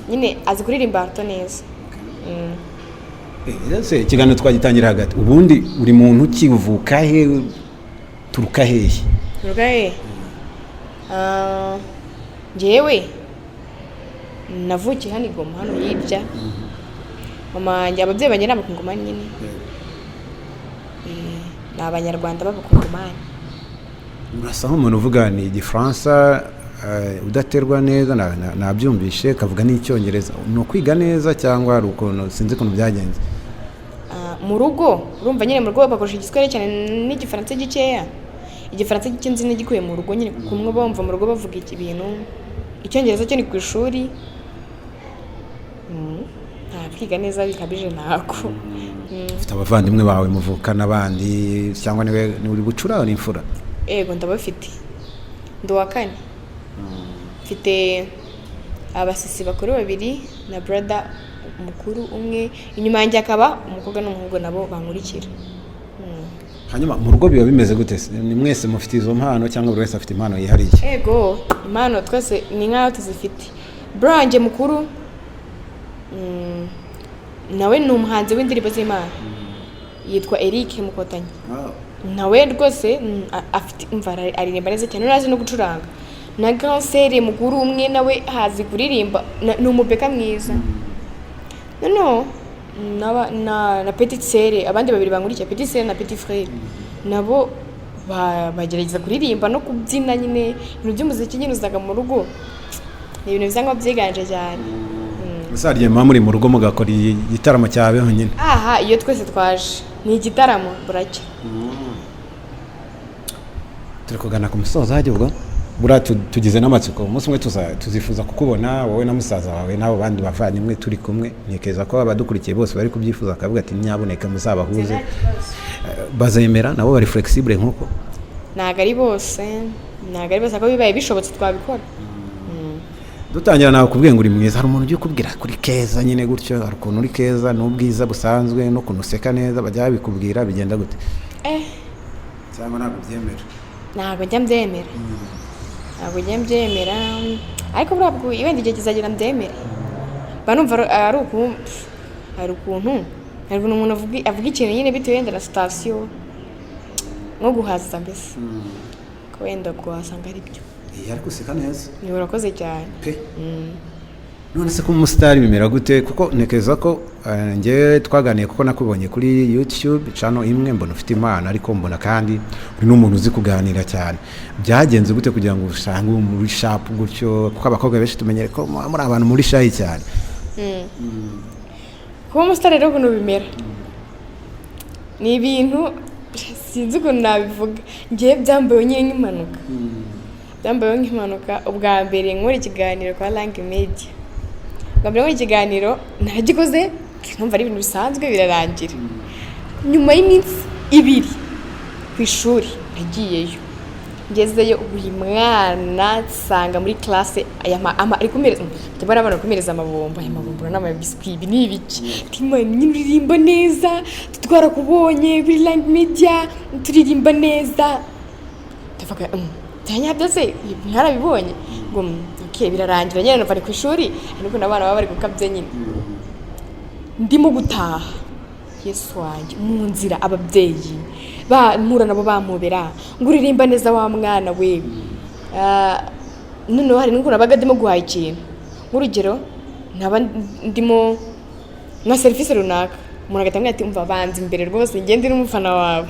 nyine, azi kuririmba alto neza. Ese ikiganiro twagitangira hagati, ubundi uri muntu ki? Uvuka he? Turuka hehe? Turuka he? Ah, njyewe navukiye hano i Goma, hano hirya. Mama wanjye, ababyeyi banjye ni abakongomani nyine. Ni Abanyarwanda b'Abakongomani. Urasa nk'umuntu uvuga ni Igifaransa udaterwa neza, nabyumvishe, kavuga n'Icyongereza. Ni ukwiga neza cyangwa hari ukuntu, sinzi ukuntu byagenze? Ah, mu rugo urumva nyine, mu rugo bakoresha Igiswahili cyane n'Igifaransa gikeya. Igifaransa gike nzi nagikuye mu rugo nyine, kumwe bumva mu rugo bavuga iki bintu. Icyongereza cyo ni ku ishuri. Nta kwiga neza bikabije ntako. Ufite abavandimwe bawe muvukana bandi, cyangwa niwe ni uri bucura, ni imfura? Ego, ndabafite, ndi uwa kane. Mfite abasisi bakuru babiri na brother mukuru umwe, inyuma yanjye akaba umukobwa n'umuhungu nabo bankurikira. Hanyuma mu rugo biba bimeze gute se? Ni mwese mufite izo mpano cyangwa buri wese afite impano yihariye? Ego, impano twese ni nk'aho tuzifite. Bro wanjye mukuru nawe ni umuhanzi w'indirimbo z'Imana, yitwa Eric Mukotanyi. Nawe rwose afite, umva, aririmba neza cyane, azi no gucuranga. Na grand sœur mukuru umwe nawe hazi kuririmba, ni umubeka mwiza. Noneho na petite sœur, abandi babiri bankurikiye, petite sœur na petit frère, nabo bagerageza kuririmba no kubyina nyine. Ibintu by'umuziki nyine usanga mu rugo ni ibintu bisa nkaho byiganje cyane. Muzagiye muba muri mu rugo mugakora igitaramo cya nyine? Aha iyo twese twaje ni igitaramo, buracya. Turi kugana ku musozo. Hajya ubwo buriya tugize n'amatsiko, umunsi umwe tuzifuza kukubona wowe na musaza wawe n'abo bandi bavandimwe turi kumwe. Ntekereza ko abadukurikiye bose bari kubyifuza, bakavuga ati: "Nyabuneka muzabahuze." Bazemera? Nabo bari flexible nk'uko? Ntabwo ari bose, ntabwo ari bose, ariko bibaye bishobotse twabikora. Dutangira nawe kubwiye ngo uri mwiza. Hari umuntu ugiye ukubwira kuri keza nyine gutyo, hari ukuntu uri keza n'ubwiza busanzwe n'ukuntu useka neza, bajya babikubwira? Bigenda gute? Eh. Cyangwa ntabwo byemera? Ntabwo njya mbyemera, ntabwo njya mbyemera, ariko buriya bwo wenda igihe kizagera mbyemere. Mba numva ari uku, hari ukuntu umuntu avuga ikintu nyine bitewe wenda na situation, nko guhaza mbese, ko wenda ubwo wasanga ari byo. Iya, ariko useka neza. Ni urakoze cyane. Pe. None se ko umusitari bimera gute? Kuko ntekereza ko njyewe twaganiye, kuko nakubonye kuri YouTube channel imwe, mbona ufite impano, ariko mbona kandi uri n'umuntu uzi kuganira cyane. Byagenze gute kugira ngo usange uri muri sharp gutyo? Kuko abakobwa benshi tumenyere ko muri abantu muri shy cyane. Kuba umusitari rero, ukuntu bimera ni ibintu sinzi ukuntu nabivuga. Ngewe byambayeho nyine nk'impanuka, byambayeho nk'impanuka. Ubwa mbere nkora ikiganiro kwa Langue Media, ubwa mbere nkora ikiganiro nagikoze numva ari ibintu bisanzwe, birarangira. Nyuma y'iminsi 2 ku ishuri nagiyeyo, ngezeyo buri mwana nsanga muri classe aya ari kumereza, njya mbona abana bari kumereza amabombo, aya mabombo n'amabiswi, ibi ni ibiki? Tima nyine uririmba neza, twarakubonye kuri Langue Media turirimba neza. Ndavuga byanyabyo se, ntarabibonye ngo okay, birarangira nyine numva ni ku ishuri, ariko n'abana baba bari gukabya nyine. Ndimo gutaha, Yesu wanjye, mu nzira ababyeyi ba mpura nabo bampobera ngo: "Uririmba neza wa mwana we." Ah, noneho hari n'ukuntu nabaga ndimo guhaha ikintu, nk'urugero nkaba ndimo nka serivisi runaka, umuntu agahita ambwira ati: "Umva, banza imbere rwose, ngende n'umufana wawe."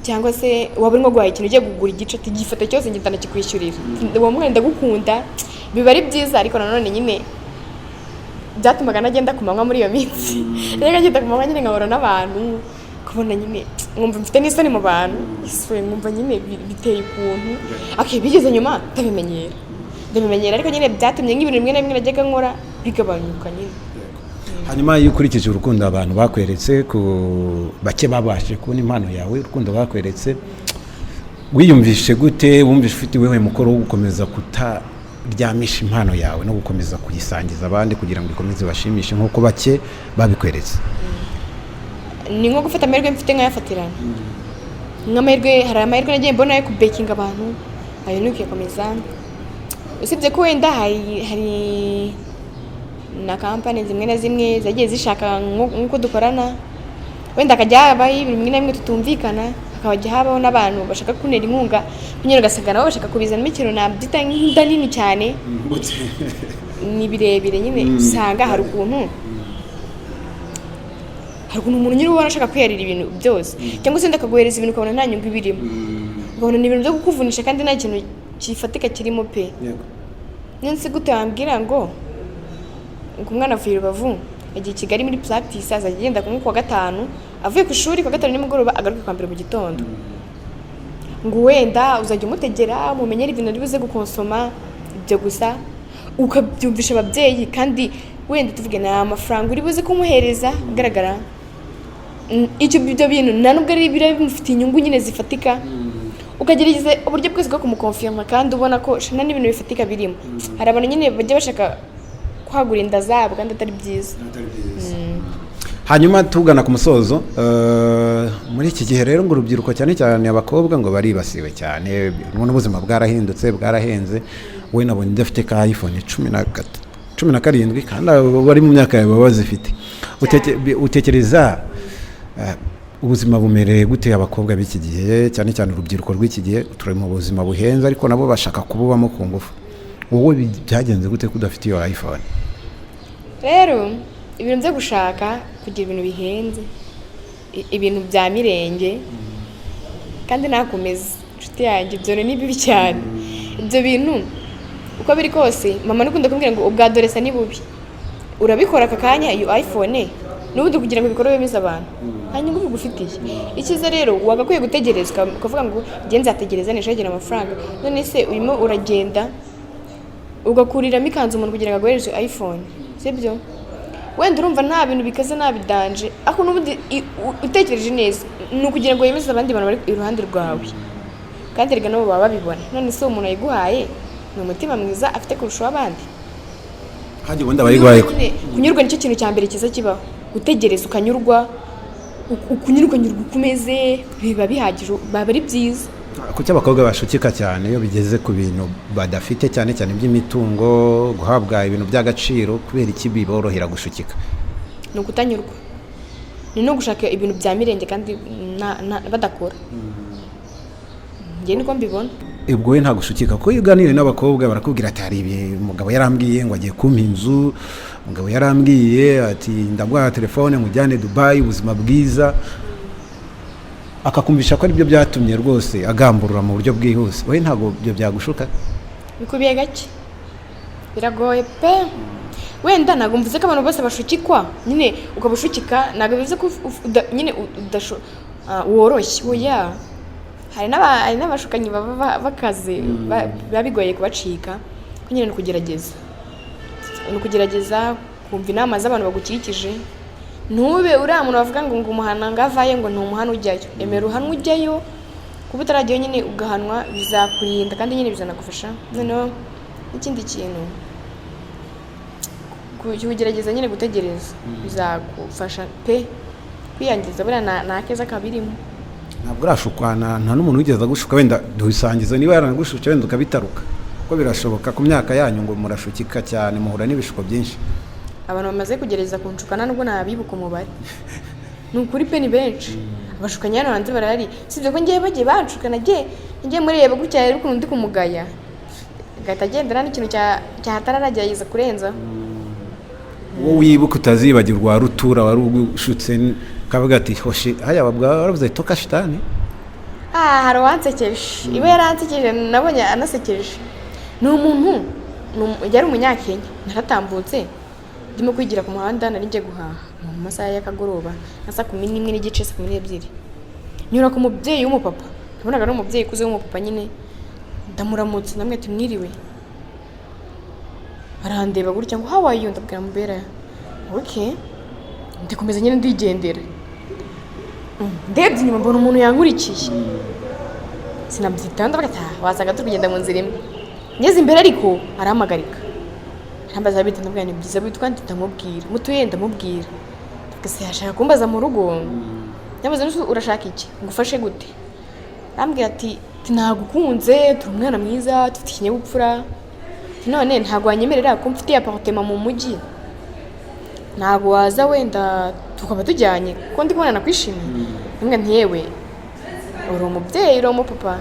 Cyangwa se waba urimo guhaha ikintu, ugiye kugura igice, ati: "Gifata cyose, ngenda ndakikwishyurira, uwo mwana ndagukunda." Biba ari byiza, ariko nanone nyine byatumaga nagenda ku manywa muri iyo minsi. Rero ngenda ku manywa nyine nkahura n'abantu, kubona nyine nkumva mfite n'isoni mu bantu, isuri nkumva nyine biteye ukuntu. Okay, bigeze nyuma ndabimenyera, ndabimenyera, ariko nyine byatumye nk'ibintu bimwe na bimwe najyaga nkora bigabanyuka nyine. Hanyuma iyo ukurikije urukundo abantu bakweretse, ku bake babashije kubona impano yawe, urukundo bakweretse, wiyumvishe gute? Wumvishe ufite wewe mukoro wo gukomeza kutaryamisha impano yawe no gukomeza kuyisangiza abandi kugira ngo ikomeze ibashimishe nk'uko bake babikweretse? Ni nko gufata amahirwe mfite nkayafatirana. Nk'amahirwe, hari amahirwe nagiye mbona yo kubekinga abantu, ayo ni ukuyakomeza. Usibye ko wenda hari na kampani zimwe na zimwe zagiye zishaka nk'uko dukorana, wenda hakajya habaho ibintu bimwe na bimwe tutumvikana, hakajya habaho n'abantu bashaka kuntera inkunga nyine, ugasanga nabo bashaka kubizanamo ikintu nabyita nk'inda nini cyane, ni birebire nyine. Usanga hari ukuntu Hari ukuntu umuntu nyine ubona ashaka kwiyarira ibintu byose, cyangwa se wenda akaguhereza ibintu ukabona nta nyungu ibirimo, ukabona ni ibintu byo kukuvunisha kandi nta kintu kifatika kirimo pe. None se gute wambwira ngo umwana avuye i Rubavu yagiye i Kigali muri practice, azajya agenda kumwe kuwa gatanu, avuye ku ishuri kuwa gatanu nimugoroba, agaruke kwa mbere mu gitondo, ngo wenda uzajya umutegera mumenyere ibintu ari buze gukonsoma, ibyo gusa ukabyumvisha ababyeyi, kandi wenda tuvuge nta mafaranga uri buze kumuhereza agaragara. Ibyo bintu nta nubwo ari biriya bimufitiye inyungu nyine zifatika, ukagerageza uburyo bwose bwo kumukonfirma kandi ubona ko shana n'ibintu bifatika birimo. Hari abantu nyine bajya bashaka kwagura inda zabo kandi atari byiza. Hanyuma tugana ku musozo, muri iki gihe rero ngo urubyiruko, cyane cyane abakobwa, ngo baribasiwe cyane n'ubuzima bwarahindutse, bwarahenze. We nabonye udafite ka iPhone 17, kandi abo bari mu myaka yawe baba bazifite. Utekereza ubuzima bumereye gute abakobwa b'iki gihe, cyane cyane urubyiruko rw'iki gihe? Turi mu buzima buhenze, ariko nabo bashaka kububamo ku ngufu. Wowe byagenze gute ko udafite iyo iPhone? Rero ibintu byo gushaka kugira ibintu bihenze, ibintu bya mirenge, kandi nakomeza inshuti yanjye, ibyo bintu ni bibi cyane. Ibyo bintu uko biri kose, mama nukunda kumbwira ngo ubwa doresa ni bubi. Urabikora aka kanya iyo iPhone, n'ubundi kugira ngo ibikorwe bemeze abantu, nta nyungu bigufitiye. Icyiza rero wagakwiye gutegereza, ukavuga ngo njye nzategereza nishakire amafaranga. None se urimo uragenda ugakuriramo ikanzu umuntu kugira ngo aguhereze iPhone, sibyo? Wenda urumva nta bintu bikaze, nta bidanje, ariko n'ubundi utekereje neza ni ukugira ngo wemeze abandi bantu bari iruhande rwawe, kandi erega nabo baba babibona. None se uwo muntu ayiguhaye ni umutima mwiza afite kurusha uw'abandi? Hajya ubundi abayiguhaye. Kunyurwa nyine, kunyurwa nicyo kintu cya mbere cyiza kibaho. Gutegereza ukanyurwa, ukunyurwa, ukanyurwa uko umeze, biba bihagije, biba ari byiza. Kuki abakobwa bashukika cyane iyo bigeze ku bintu badafite, cyane cyane iby'imitungo, guhabwa ibintu by'agaciro? Kubera iki biborohera gushukika? Ni ukutanyurwa, ni no gushaka ibintu bya mirenge kandi badakora. Njye niko mbibona. Ubwo we ntabwo ushukika? Kuko iyo uganiriye n'abakobwa barakubwira ati: "Hari ibi, umugabo yarambwiye ngo agiye kumpa inzu, umugabo yarambwiye ati ndaguha telefone nkujyane Dubayi, ubuzima bwiza," akakumvisha ko aribyo byatumye rwose agamburura mu buryo bwihuse. Wowe ntabwo ibyo byagushuka? Bikubiye gake, biragoye pe. Wenda ntabwo mvuze ko abantu bose bashukikwa nyine. Ukaba ushukika ntabwo bivuze ko nyine woroshye, oya. Hari n'abashukanyi baba bakaze, biba bigoye kubacika. Ko nyine ni ukugerageza kumva inama z'abantu bagukikije. Ntube uriya muntu bavuga ngo umuhana ngo avayo, ngo ntumuhana ujyayo. Emera uhanwe ujyayo, kuba utarajyayo nyine ugahanwa bizakurinda kandi nyine bizanagufasha. Noneho n'ikindi kintu, kugerageza nyine gutegereza bizagufasha pe. Kwiyangiza buriya nta keza kabirimo. Ntabwo urashukwa? Nta n'umuntu wigeze agushuka? Wenda dusangiza niba yaranagushutse, wenda ukabitaruka, kuko birashoboka ku myaka yanyu ngo murashukika cyane, muhura n'ibishuko byinshi. Abantu bamaze kugerageza kunshukana, nubwo ntabibuka umubare, ni ukuri pe, ni benshi. Abashukanyi hano hanze barahari. Sibyo ko ngewe bagiye banshuka, nagiye ngiye mureba gutya rero ukuntu ndi kumugaya, agahita agendera n'ikintu cyahataragerageza kurenza. Wowe wibuka utazibagirwa wa rutura wari ugushutse, ukavuga ati: "Hoshi haya," waravuze toka shitani? Ah, hari uwansekeje, iba yaransekeje, nabonye anasekeje. Ni umuntu yari umunyakenya. Naratambutse ndimo kwigira ku muhanda, nari ngiye guhaha mu masaha y'akagoroba nka saa 11:30, saa 12. Nyura ku mubyeyi w'umupapa, nabonaga ari umubyeyi ukuze w'umupapa nyine. Ndamuramutse, ndamwita mwiriwe, arandeba gutya ngo: "How are you?" Ndabwira mubera okay, ndakomeza nyine ndigendera. Ndebye inyuma mbona umuntu yankurikiye, sinabyitaho, ndavuga ati: "Ah, wasanga turi kugenda mu nzira imwe." Ngeze imbere ariko arampamagarika, arambaza bita, ndamubwira ni byiza, witwa nde? Ndamubwira. Mutuye? Ndamubwira. Ndavuga se yashaka kumbaza mu rugo. Ndamubaza: "Nese urashaka iki, ngufashe gute?" Arambwira ati: "Nagukunze, turi umwana mwiza, dufite ikinyabupfura. Ati, none ntabwo wanyemerera ko mfite appartement mu mujyi, ntabwo waza wenda tukaba tujyanye, kuko ndi kubona nakwishimiye?" Ndamubwira nti: "Yewe, uri umubyeyi, uri umupapa,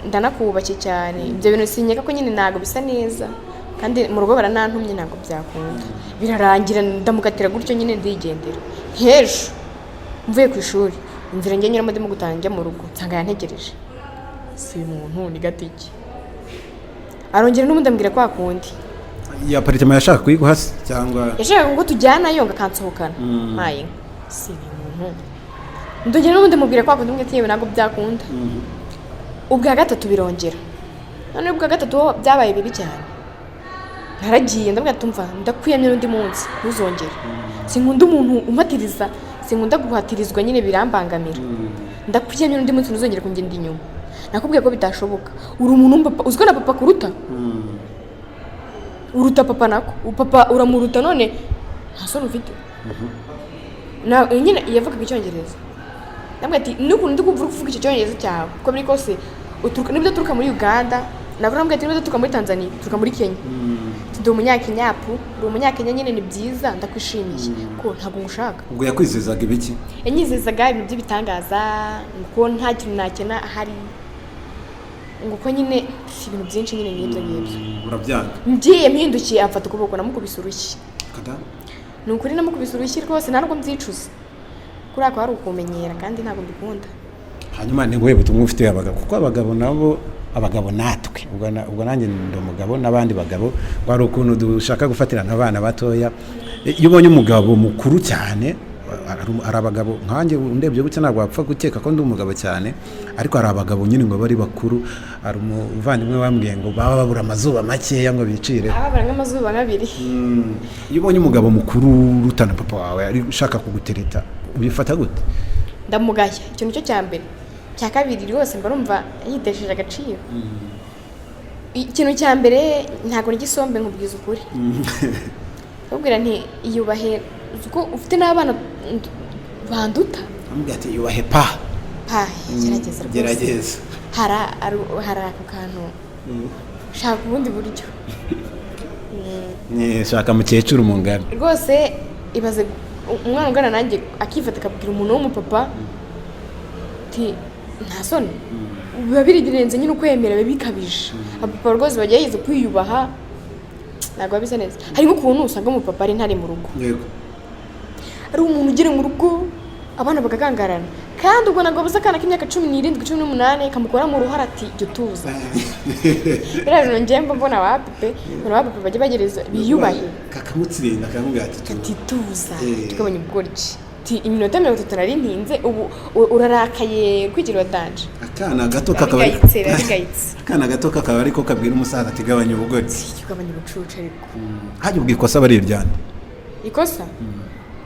ndanakubakiye cyane. Ibyo bintu sinkeka ko nyine ntabwo bisa neza, kandi mu rugo baranantumye, ntabwo byakunda." Birarangira ndamukatira gutyo nyine ndigendera. Nk'ejo mvuye ku ishuri, inzira njye nyuramo ndimo gutaha njya mu rugo, nsanga yantegereje. Si uyu muntu ni gatiki. Arongera n'ubundi ambwira kwa kundi. Iyi appartement yashaka kuyiguha se cyangwa? Yashakaga ngo tujyanayo, ngo akansohokana. Mpaye si uyu muntu. Ndongera n'ubundi mubwira kwa kundi, mbwira, yewe, ntabwo byakunda. Ubwa gatatu birongera. None ubwa gatatu ho byabaye bibi cyane. Naragiye, ndabwira ati: "Umva, ndakwiyamye, n'undi munsi ntuzongere. Sinkunda umuntu umpatiriza, sinkunda guhatirizwa nyine, birambangamira. Ndakwiyamye, n'undi munsi ntuzongere kungenda inyuma. Nakubwiye ko bitashoboka. Uri umuntu w'umupapa, uziko na papa kuruta, uruta papa, nako papa uramuruta, none nta soni ufite?" Na nyine yavugaga Icyongereza. Ndamubwira ati: "N'ukuntu ndi kumva uri kuvuga icyo Cyongereza cyawe, uko biri kose uturuka, niba udaturuka muri Uganda," navuga, ndamubwira ati, "niba udaturuka muri Tanzania, uturuka muri Kenya." Ati: "Ndi Umunyakenyapu." "Uri Umunyakenya nyine, ni byiza, ndakwishimiye ko ntabwo ngushaka." Ubwo yakwizezaga ibiki? Yanyizezaga ibintu by'ibitangaza, ngo ko nta kintu nakena ahari, ngo ko nyine ibintu byinshi nyine nk'ibyo ngibyo. Urabyanga? Ngiye mpindukiye, amfata ukuboko, namukubise urushyi. Kada. Ni ukuri, namukubise urushyi rwose, nta nubwo mbyicuza. Kuriya kwa ari ukumenyera, kandi ntabwo mbikunda. Hanyuma ni ubuhe butumwa ufitiye abagabo? Kuko abagabo nabo, abagabo natwe, ubwo nanjye ndi umugabo n'abandi bagabo, ngo hari ukuntu dushaka gufatirana abana batoya. Iyo ubonye umugabo mukuru cyane, hari abagabo nkanjye ndebye gutya ntabwo wapfa gukeka ko ndi umugabo cyane, ariko hari abagabo nyine ngo bari bakuru. Hari umuvandimwe wambwiye ngo baba babura amazuba makeya ngo bicire. Ababara nk'amazuba nk'abiri. Iyo ubonye umugabo mukuru urutana papa wawe ari ushaka kugutereta, ubifata gute? Ndamugaya, icyo nicyo cya mbere. Cya kabiri, rwose mba numva yitesheje agaciro. Ikintu cya mbere, ntabwo ndya isombe, nkubwiza ukuri. Ndamubwira nti: "Iyubahe, uzi ko ufite n'abana banduta." Amubwira ati: "Yubahe pa." Pa, gerageza rwose. Gerageza. Hari ako kantu, shaka ubundi buryo. Shaka mukecuru mungana. Rwose ibaze umwana ungana nanjye akifata akabwira umuntu w'umupapa ati: "Nta soni." Biba birenze nyine ukwemera, biba bikabije. Abapapa rwose bagerageza kwiyubaha, ntabwo biba bisa neza. Hari nk'ukuntu usanga umupapa ari ntari mu rugo, ari umuntu ugera mu rugo abana bagakangarana, kandi ubwo ntabwo babuze akana k'imyaka 17, 18 kamukora mu ruhara ati: "Jya utuza." Biriya bintu njyewe mba mbona wapi pe. Mbona wapi pe, bajye bagereza biyubahe. Kakamutsinda, akamubwira ati: "Tuza." Ati: "Tuza." Tugabanya ubugoryi. Ati: "Iminota 30 nari ntinze, ubu urarakaye kwigira watanje." Akana gato kakaba Bigayitse, biba bigayitse. Akana gato kakaba ariko kabwira umusaza ati: "Gabanya ubugoryi." Tugabanya ubucucu ariko. Hajya ubwo ikosa bari iryande? Ikosa?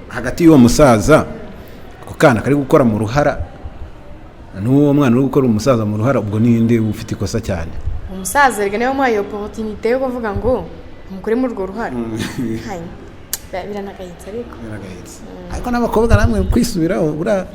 Hagati y'uwo musaza ako kana kari gukora mu ruhara n'uwo mwana uri gukora umusaza mu ruhara, ubwo ninde ufite ikosa cyane? Umusaza rega niwe wamuhaye opportunité yo kuvuga ngo mukure muri urwo ruhara. Hanyuma biranagayitse ariko. Biragayitse, ariko n'abakobwa namwe kwisubiraho. Buriya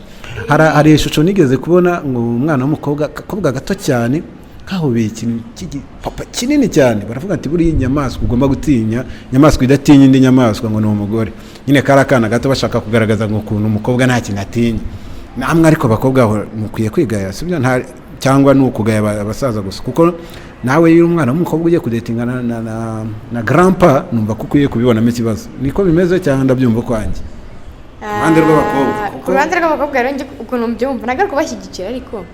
hari ishusho nigeze kubona ngo umwana w'umukobwa, akakobwa gato cyane, kahobeye ikintu cy'igipapa kinini cyane. Baravuga ati: "Buriya inyamaswa ugomba gutinya, inyamaswa idatinya indi nyamaswa, ngo ni umugore." Nyine kari akana gato, bashaka kugaragaza ngo ukuntu umukobwa nta kintu atinya. Namwe ariko abakobwa aho mukwiye kwigaya, sibyo? Nta cyangwa ni ukugaya abasaza gusa? Kuko nawe iyo umwana w'umukobwa ugiye kudatinga na grandpa, numva ko ukwiye kubibonamo ikibazo. Niko bimeze cyangwa ndabyumva kwanjye? Ruhande rw'abakobwa, Ku ruhande rw'abakobwa rero, njye ukuntu mbyumva, ntabwo ari kubashyigikira, ariko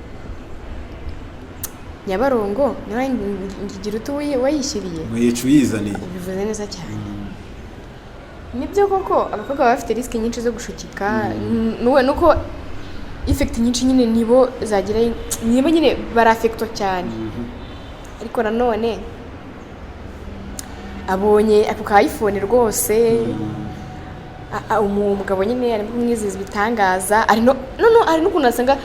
Nyabarongo nawe ngigira uti wayishyiriye. Ngo yica uyizaniye. Ubivuze neza cyane, nibyo koko. Abakobwa baba bafite risque nyinshi zo gushukika, nuwe nuko effect nyinshi nyine nibo zagira, nibo nyine barafectwa cyane. Ariko nanone abonye ako ka iPhone rwose, umugabo nyine arimo kumwizeza ibitangaza, ari no no no hari n'ukuntu asanga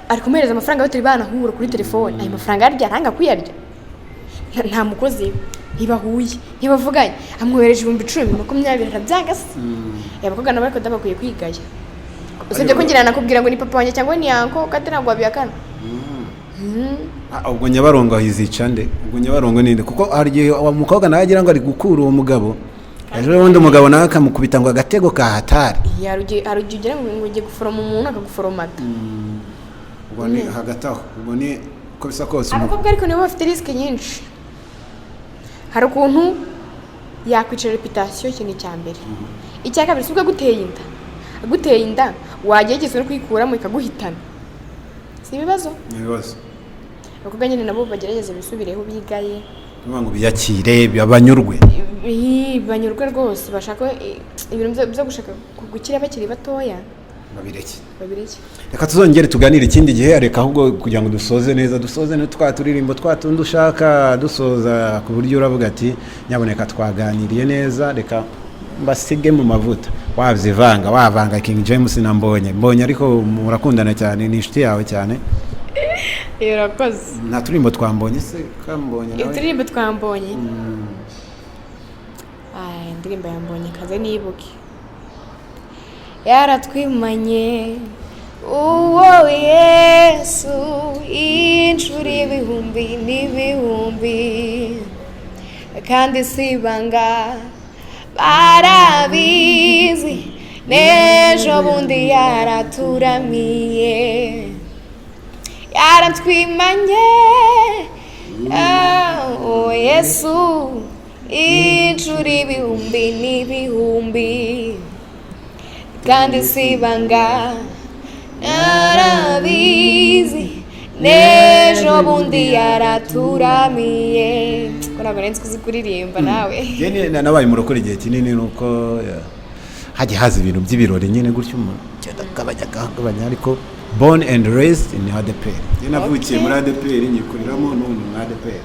ari kumuhereza amafaranga batari banahura kuri telefone. Ayo mafaranga arya aranga kuyarya. Nta mukozi we, ntibahuye, ntibavuganye, amwohereje 10,000, 20, arabyanga se. Abakobwa nabo ariko bakwiye kwigaya, usibye ko ngira nakubwira ngo ni papa wanjye cyangwa ni uncle, kandi ntabwo wabihakana. Ah, ubwo Nyabarongo ahizica nde? Ubwo Nyabarongo ninde? Kuko hari igihe uwo mukobwa nawe agira ngo ari gukura uwo mugabo, ejo bundi umugabo nawe akamukubita ngo agatego kahatari. Iya, hari igihe ugira ngo ugiye guforoma umuntu akaguforomata. Ubwo ni hagati aho, ubwo ni uko bisa kose Abakobwa ariko nibo bafite risque nyinshi. Hari ukuntu yakwicara réputation, ikintu cya mbere. Icya kabiri, si ubwo aguteye inda. Aguteye inda, wagerageza no kuyikuramo ikaguhitana, si ibibazo? Ni ibibazo. Abakobwa nyine nabo bagerageze bisubireho, bigaye. Tuvuga ngo biyakire, banyurwe. Banyurwe rwose. Bashaka ibintu byo gushaka gukira bakiri batoya. Babireke. Babireke. Reka tuzongere tuganire ikindi gihe. Reka ahubwo kugira ngo dusoze neza, dusoze na twa turirimbo twa tundi ushaka dusoza, ku buryo uravuga ati: "Nyaboneka, twaganiriye neza, reka mbasige mu mavuta." Wabyivanga, wavanga King James na Mbonye. Mbonye ariko murakundana cyane, ni inshuti yawe cyane. Urakoze. Nta turirimbo twambonye se kambonye nawe? Uturirimbo twambonye? Ay, indirimbo yambonye, kaze nibuke. Yaratwimanye uwo Yesu inshuro ibihumbi n'ibihumbi, kandi si ibanga, barabizi, n'ejo bundi yaraturamiye. Yaratwimanye uwo Yesu inshuro ibihumbi n'ibihumbi, kandi si ibanga, narabizi, n'ejo bundi yaraturamiye. Ko ntabwo nari nzi ko uzi kuririmba nawe. Njye nabaye umurokore igihe kinini, nuko hajya haza ibintu by'ibirori nyine gutyo, umuntu agenda agabanya, agabanya, ariko born and raised in ADEPR. Njye navukiye muri ADEPR, nyikuriramo, n'ubu ni muri ADEPR,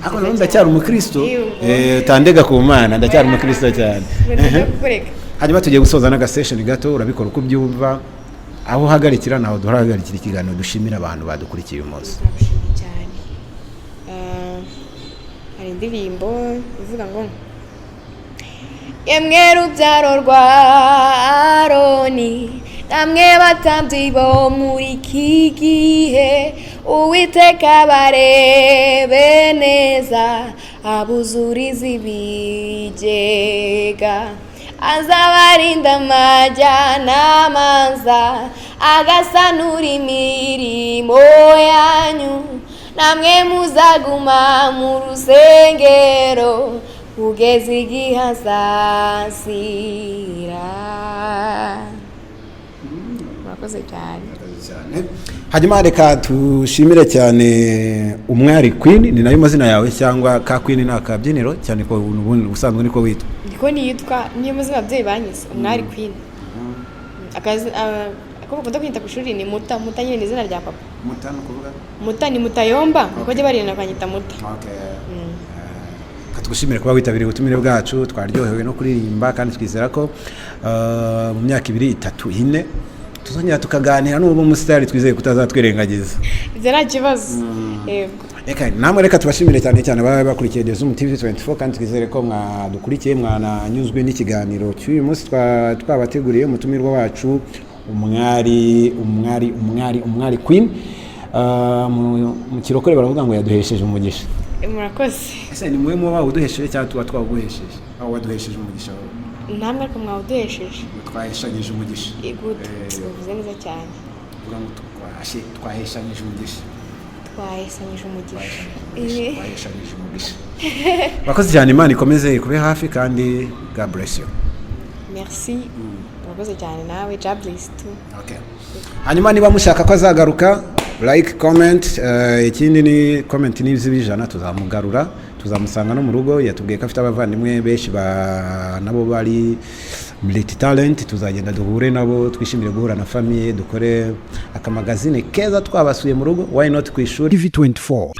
ariko nanone ndacyari umukristo. Yego. Utandega ku Mana, ndacyari umukristo cyane. Ntabwo kukureka. Hanyuma tugiye gusoza n'agasession gato. Urabikora uko ubyumva, aho uhagarikira naho duhagarikira ikiganiro. Dushimira abantu badukurikiye uyu munsi. Turagushimiye cyane. Hari indirimbo ivuga ngo: "Yemwe rubyaro rwa Aroni, namwe batambyi bo muri iki gihe, Uwiteka barebe neza, abuzuriza ibigega. Azabarinda amajya n'amaza, agasanura imirimo yanyu, namwe muzaguma mu rusengero kugeza igihe azazira." Murakoze cyane. Cyane. Hanyuma reka tushimire cyane Umwari Queen. Ni nayo mazina yawe, cyangwa ka Queen ni akabyiniro, cyane ko ubundi ubusanzwe niko witwa? Niko niyitwa, niyo mazina ababyeyi banyise, Umwari Queen. Akazi ako bakunda kwita ku ishuri ni Muta. Muta nyine ni izina rya papa. Mutano kuvuga? Muta ni Mutayomba, niko bajya barinda bakanyita Muta. Reka tugushimire kuba witabiriye ubutumire bwacu. Twaryohewe no kuririmba, kandi twizera ko mu myaka 2, 3, 4 tuzongera tukaganira n'ubu umusitari, twizeye kutazatwirengagiza. Ibyo nta kibazo, yego. Reka namwe, reka tubashimire cyane cyane baba bakurikiye The Zoom TV 24, kandi twizere ko mwadukurikiye, mwananyuzwe n'ikiganiro cy'uyu munsi twabateguriye. Umutumirwa wacu Umwari, Umwari, Umwari, Umwari Queen. Mu kirokore baravuga ngo yaduhesheje umugisha. Murakoze. Ese ni mwe muba uduhesheje cyangwa tuba twawuguhesheje, aho waduhesheje umugisha wowe? Namwe, ariko mwawuduhesheje. Twaheshanyije umugisha. Good, uvuze neza cyane. Tuvuga ngo twaheshanyije umugisha. Twahesanyije umugisha. Twaheshanyije umugisha. Bakoze cyane, Imana ikomeze ikube hafi, kandi God bless you. Merci, murakoze cyane nawe. God bless too. Okay. Hanyuma niba mushaka ko azagaruka, like, comment. Ikindi ni comment n'iz'ibijana, tuzamugarura, tuzamusanga no mu rugo. Yatubwiye ko afite abavandimwe benshi nabo bari multi talent. Tuzagenda duhure nabo, twishimire guhura na famille, dukore akamagazine keza twabasuye mu rugo. Why not ku ishuri TV 24.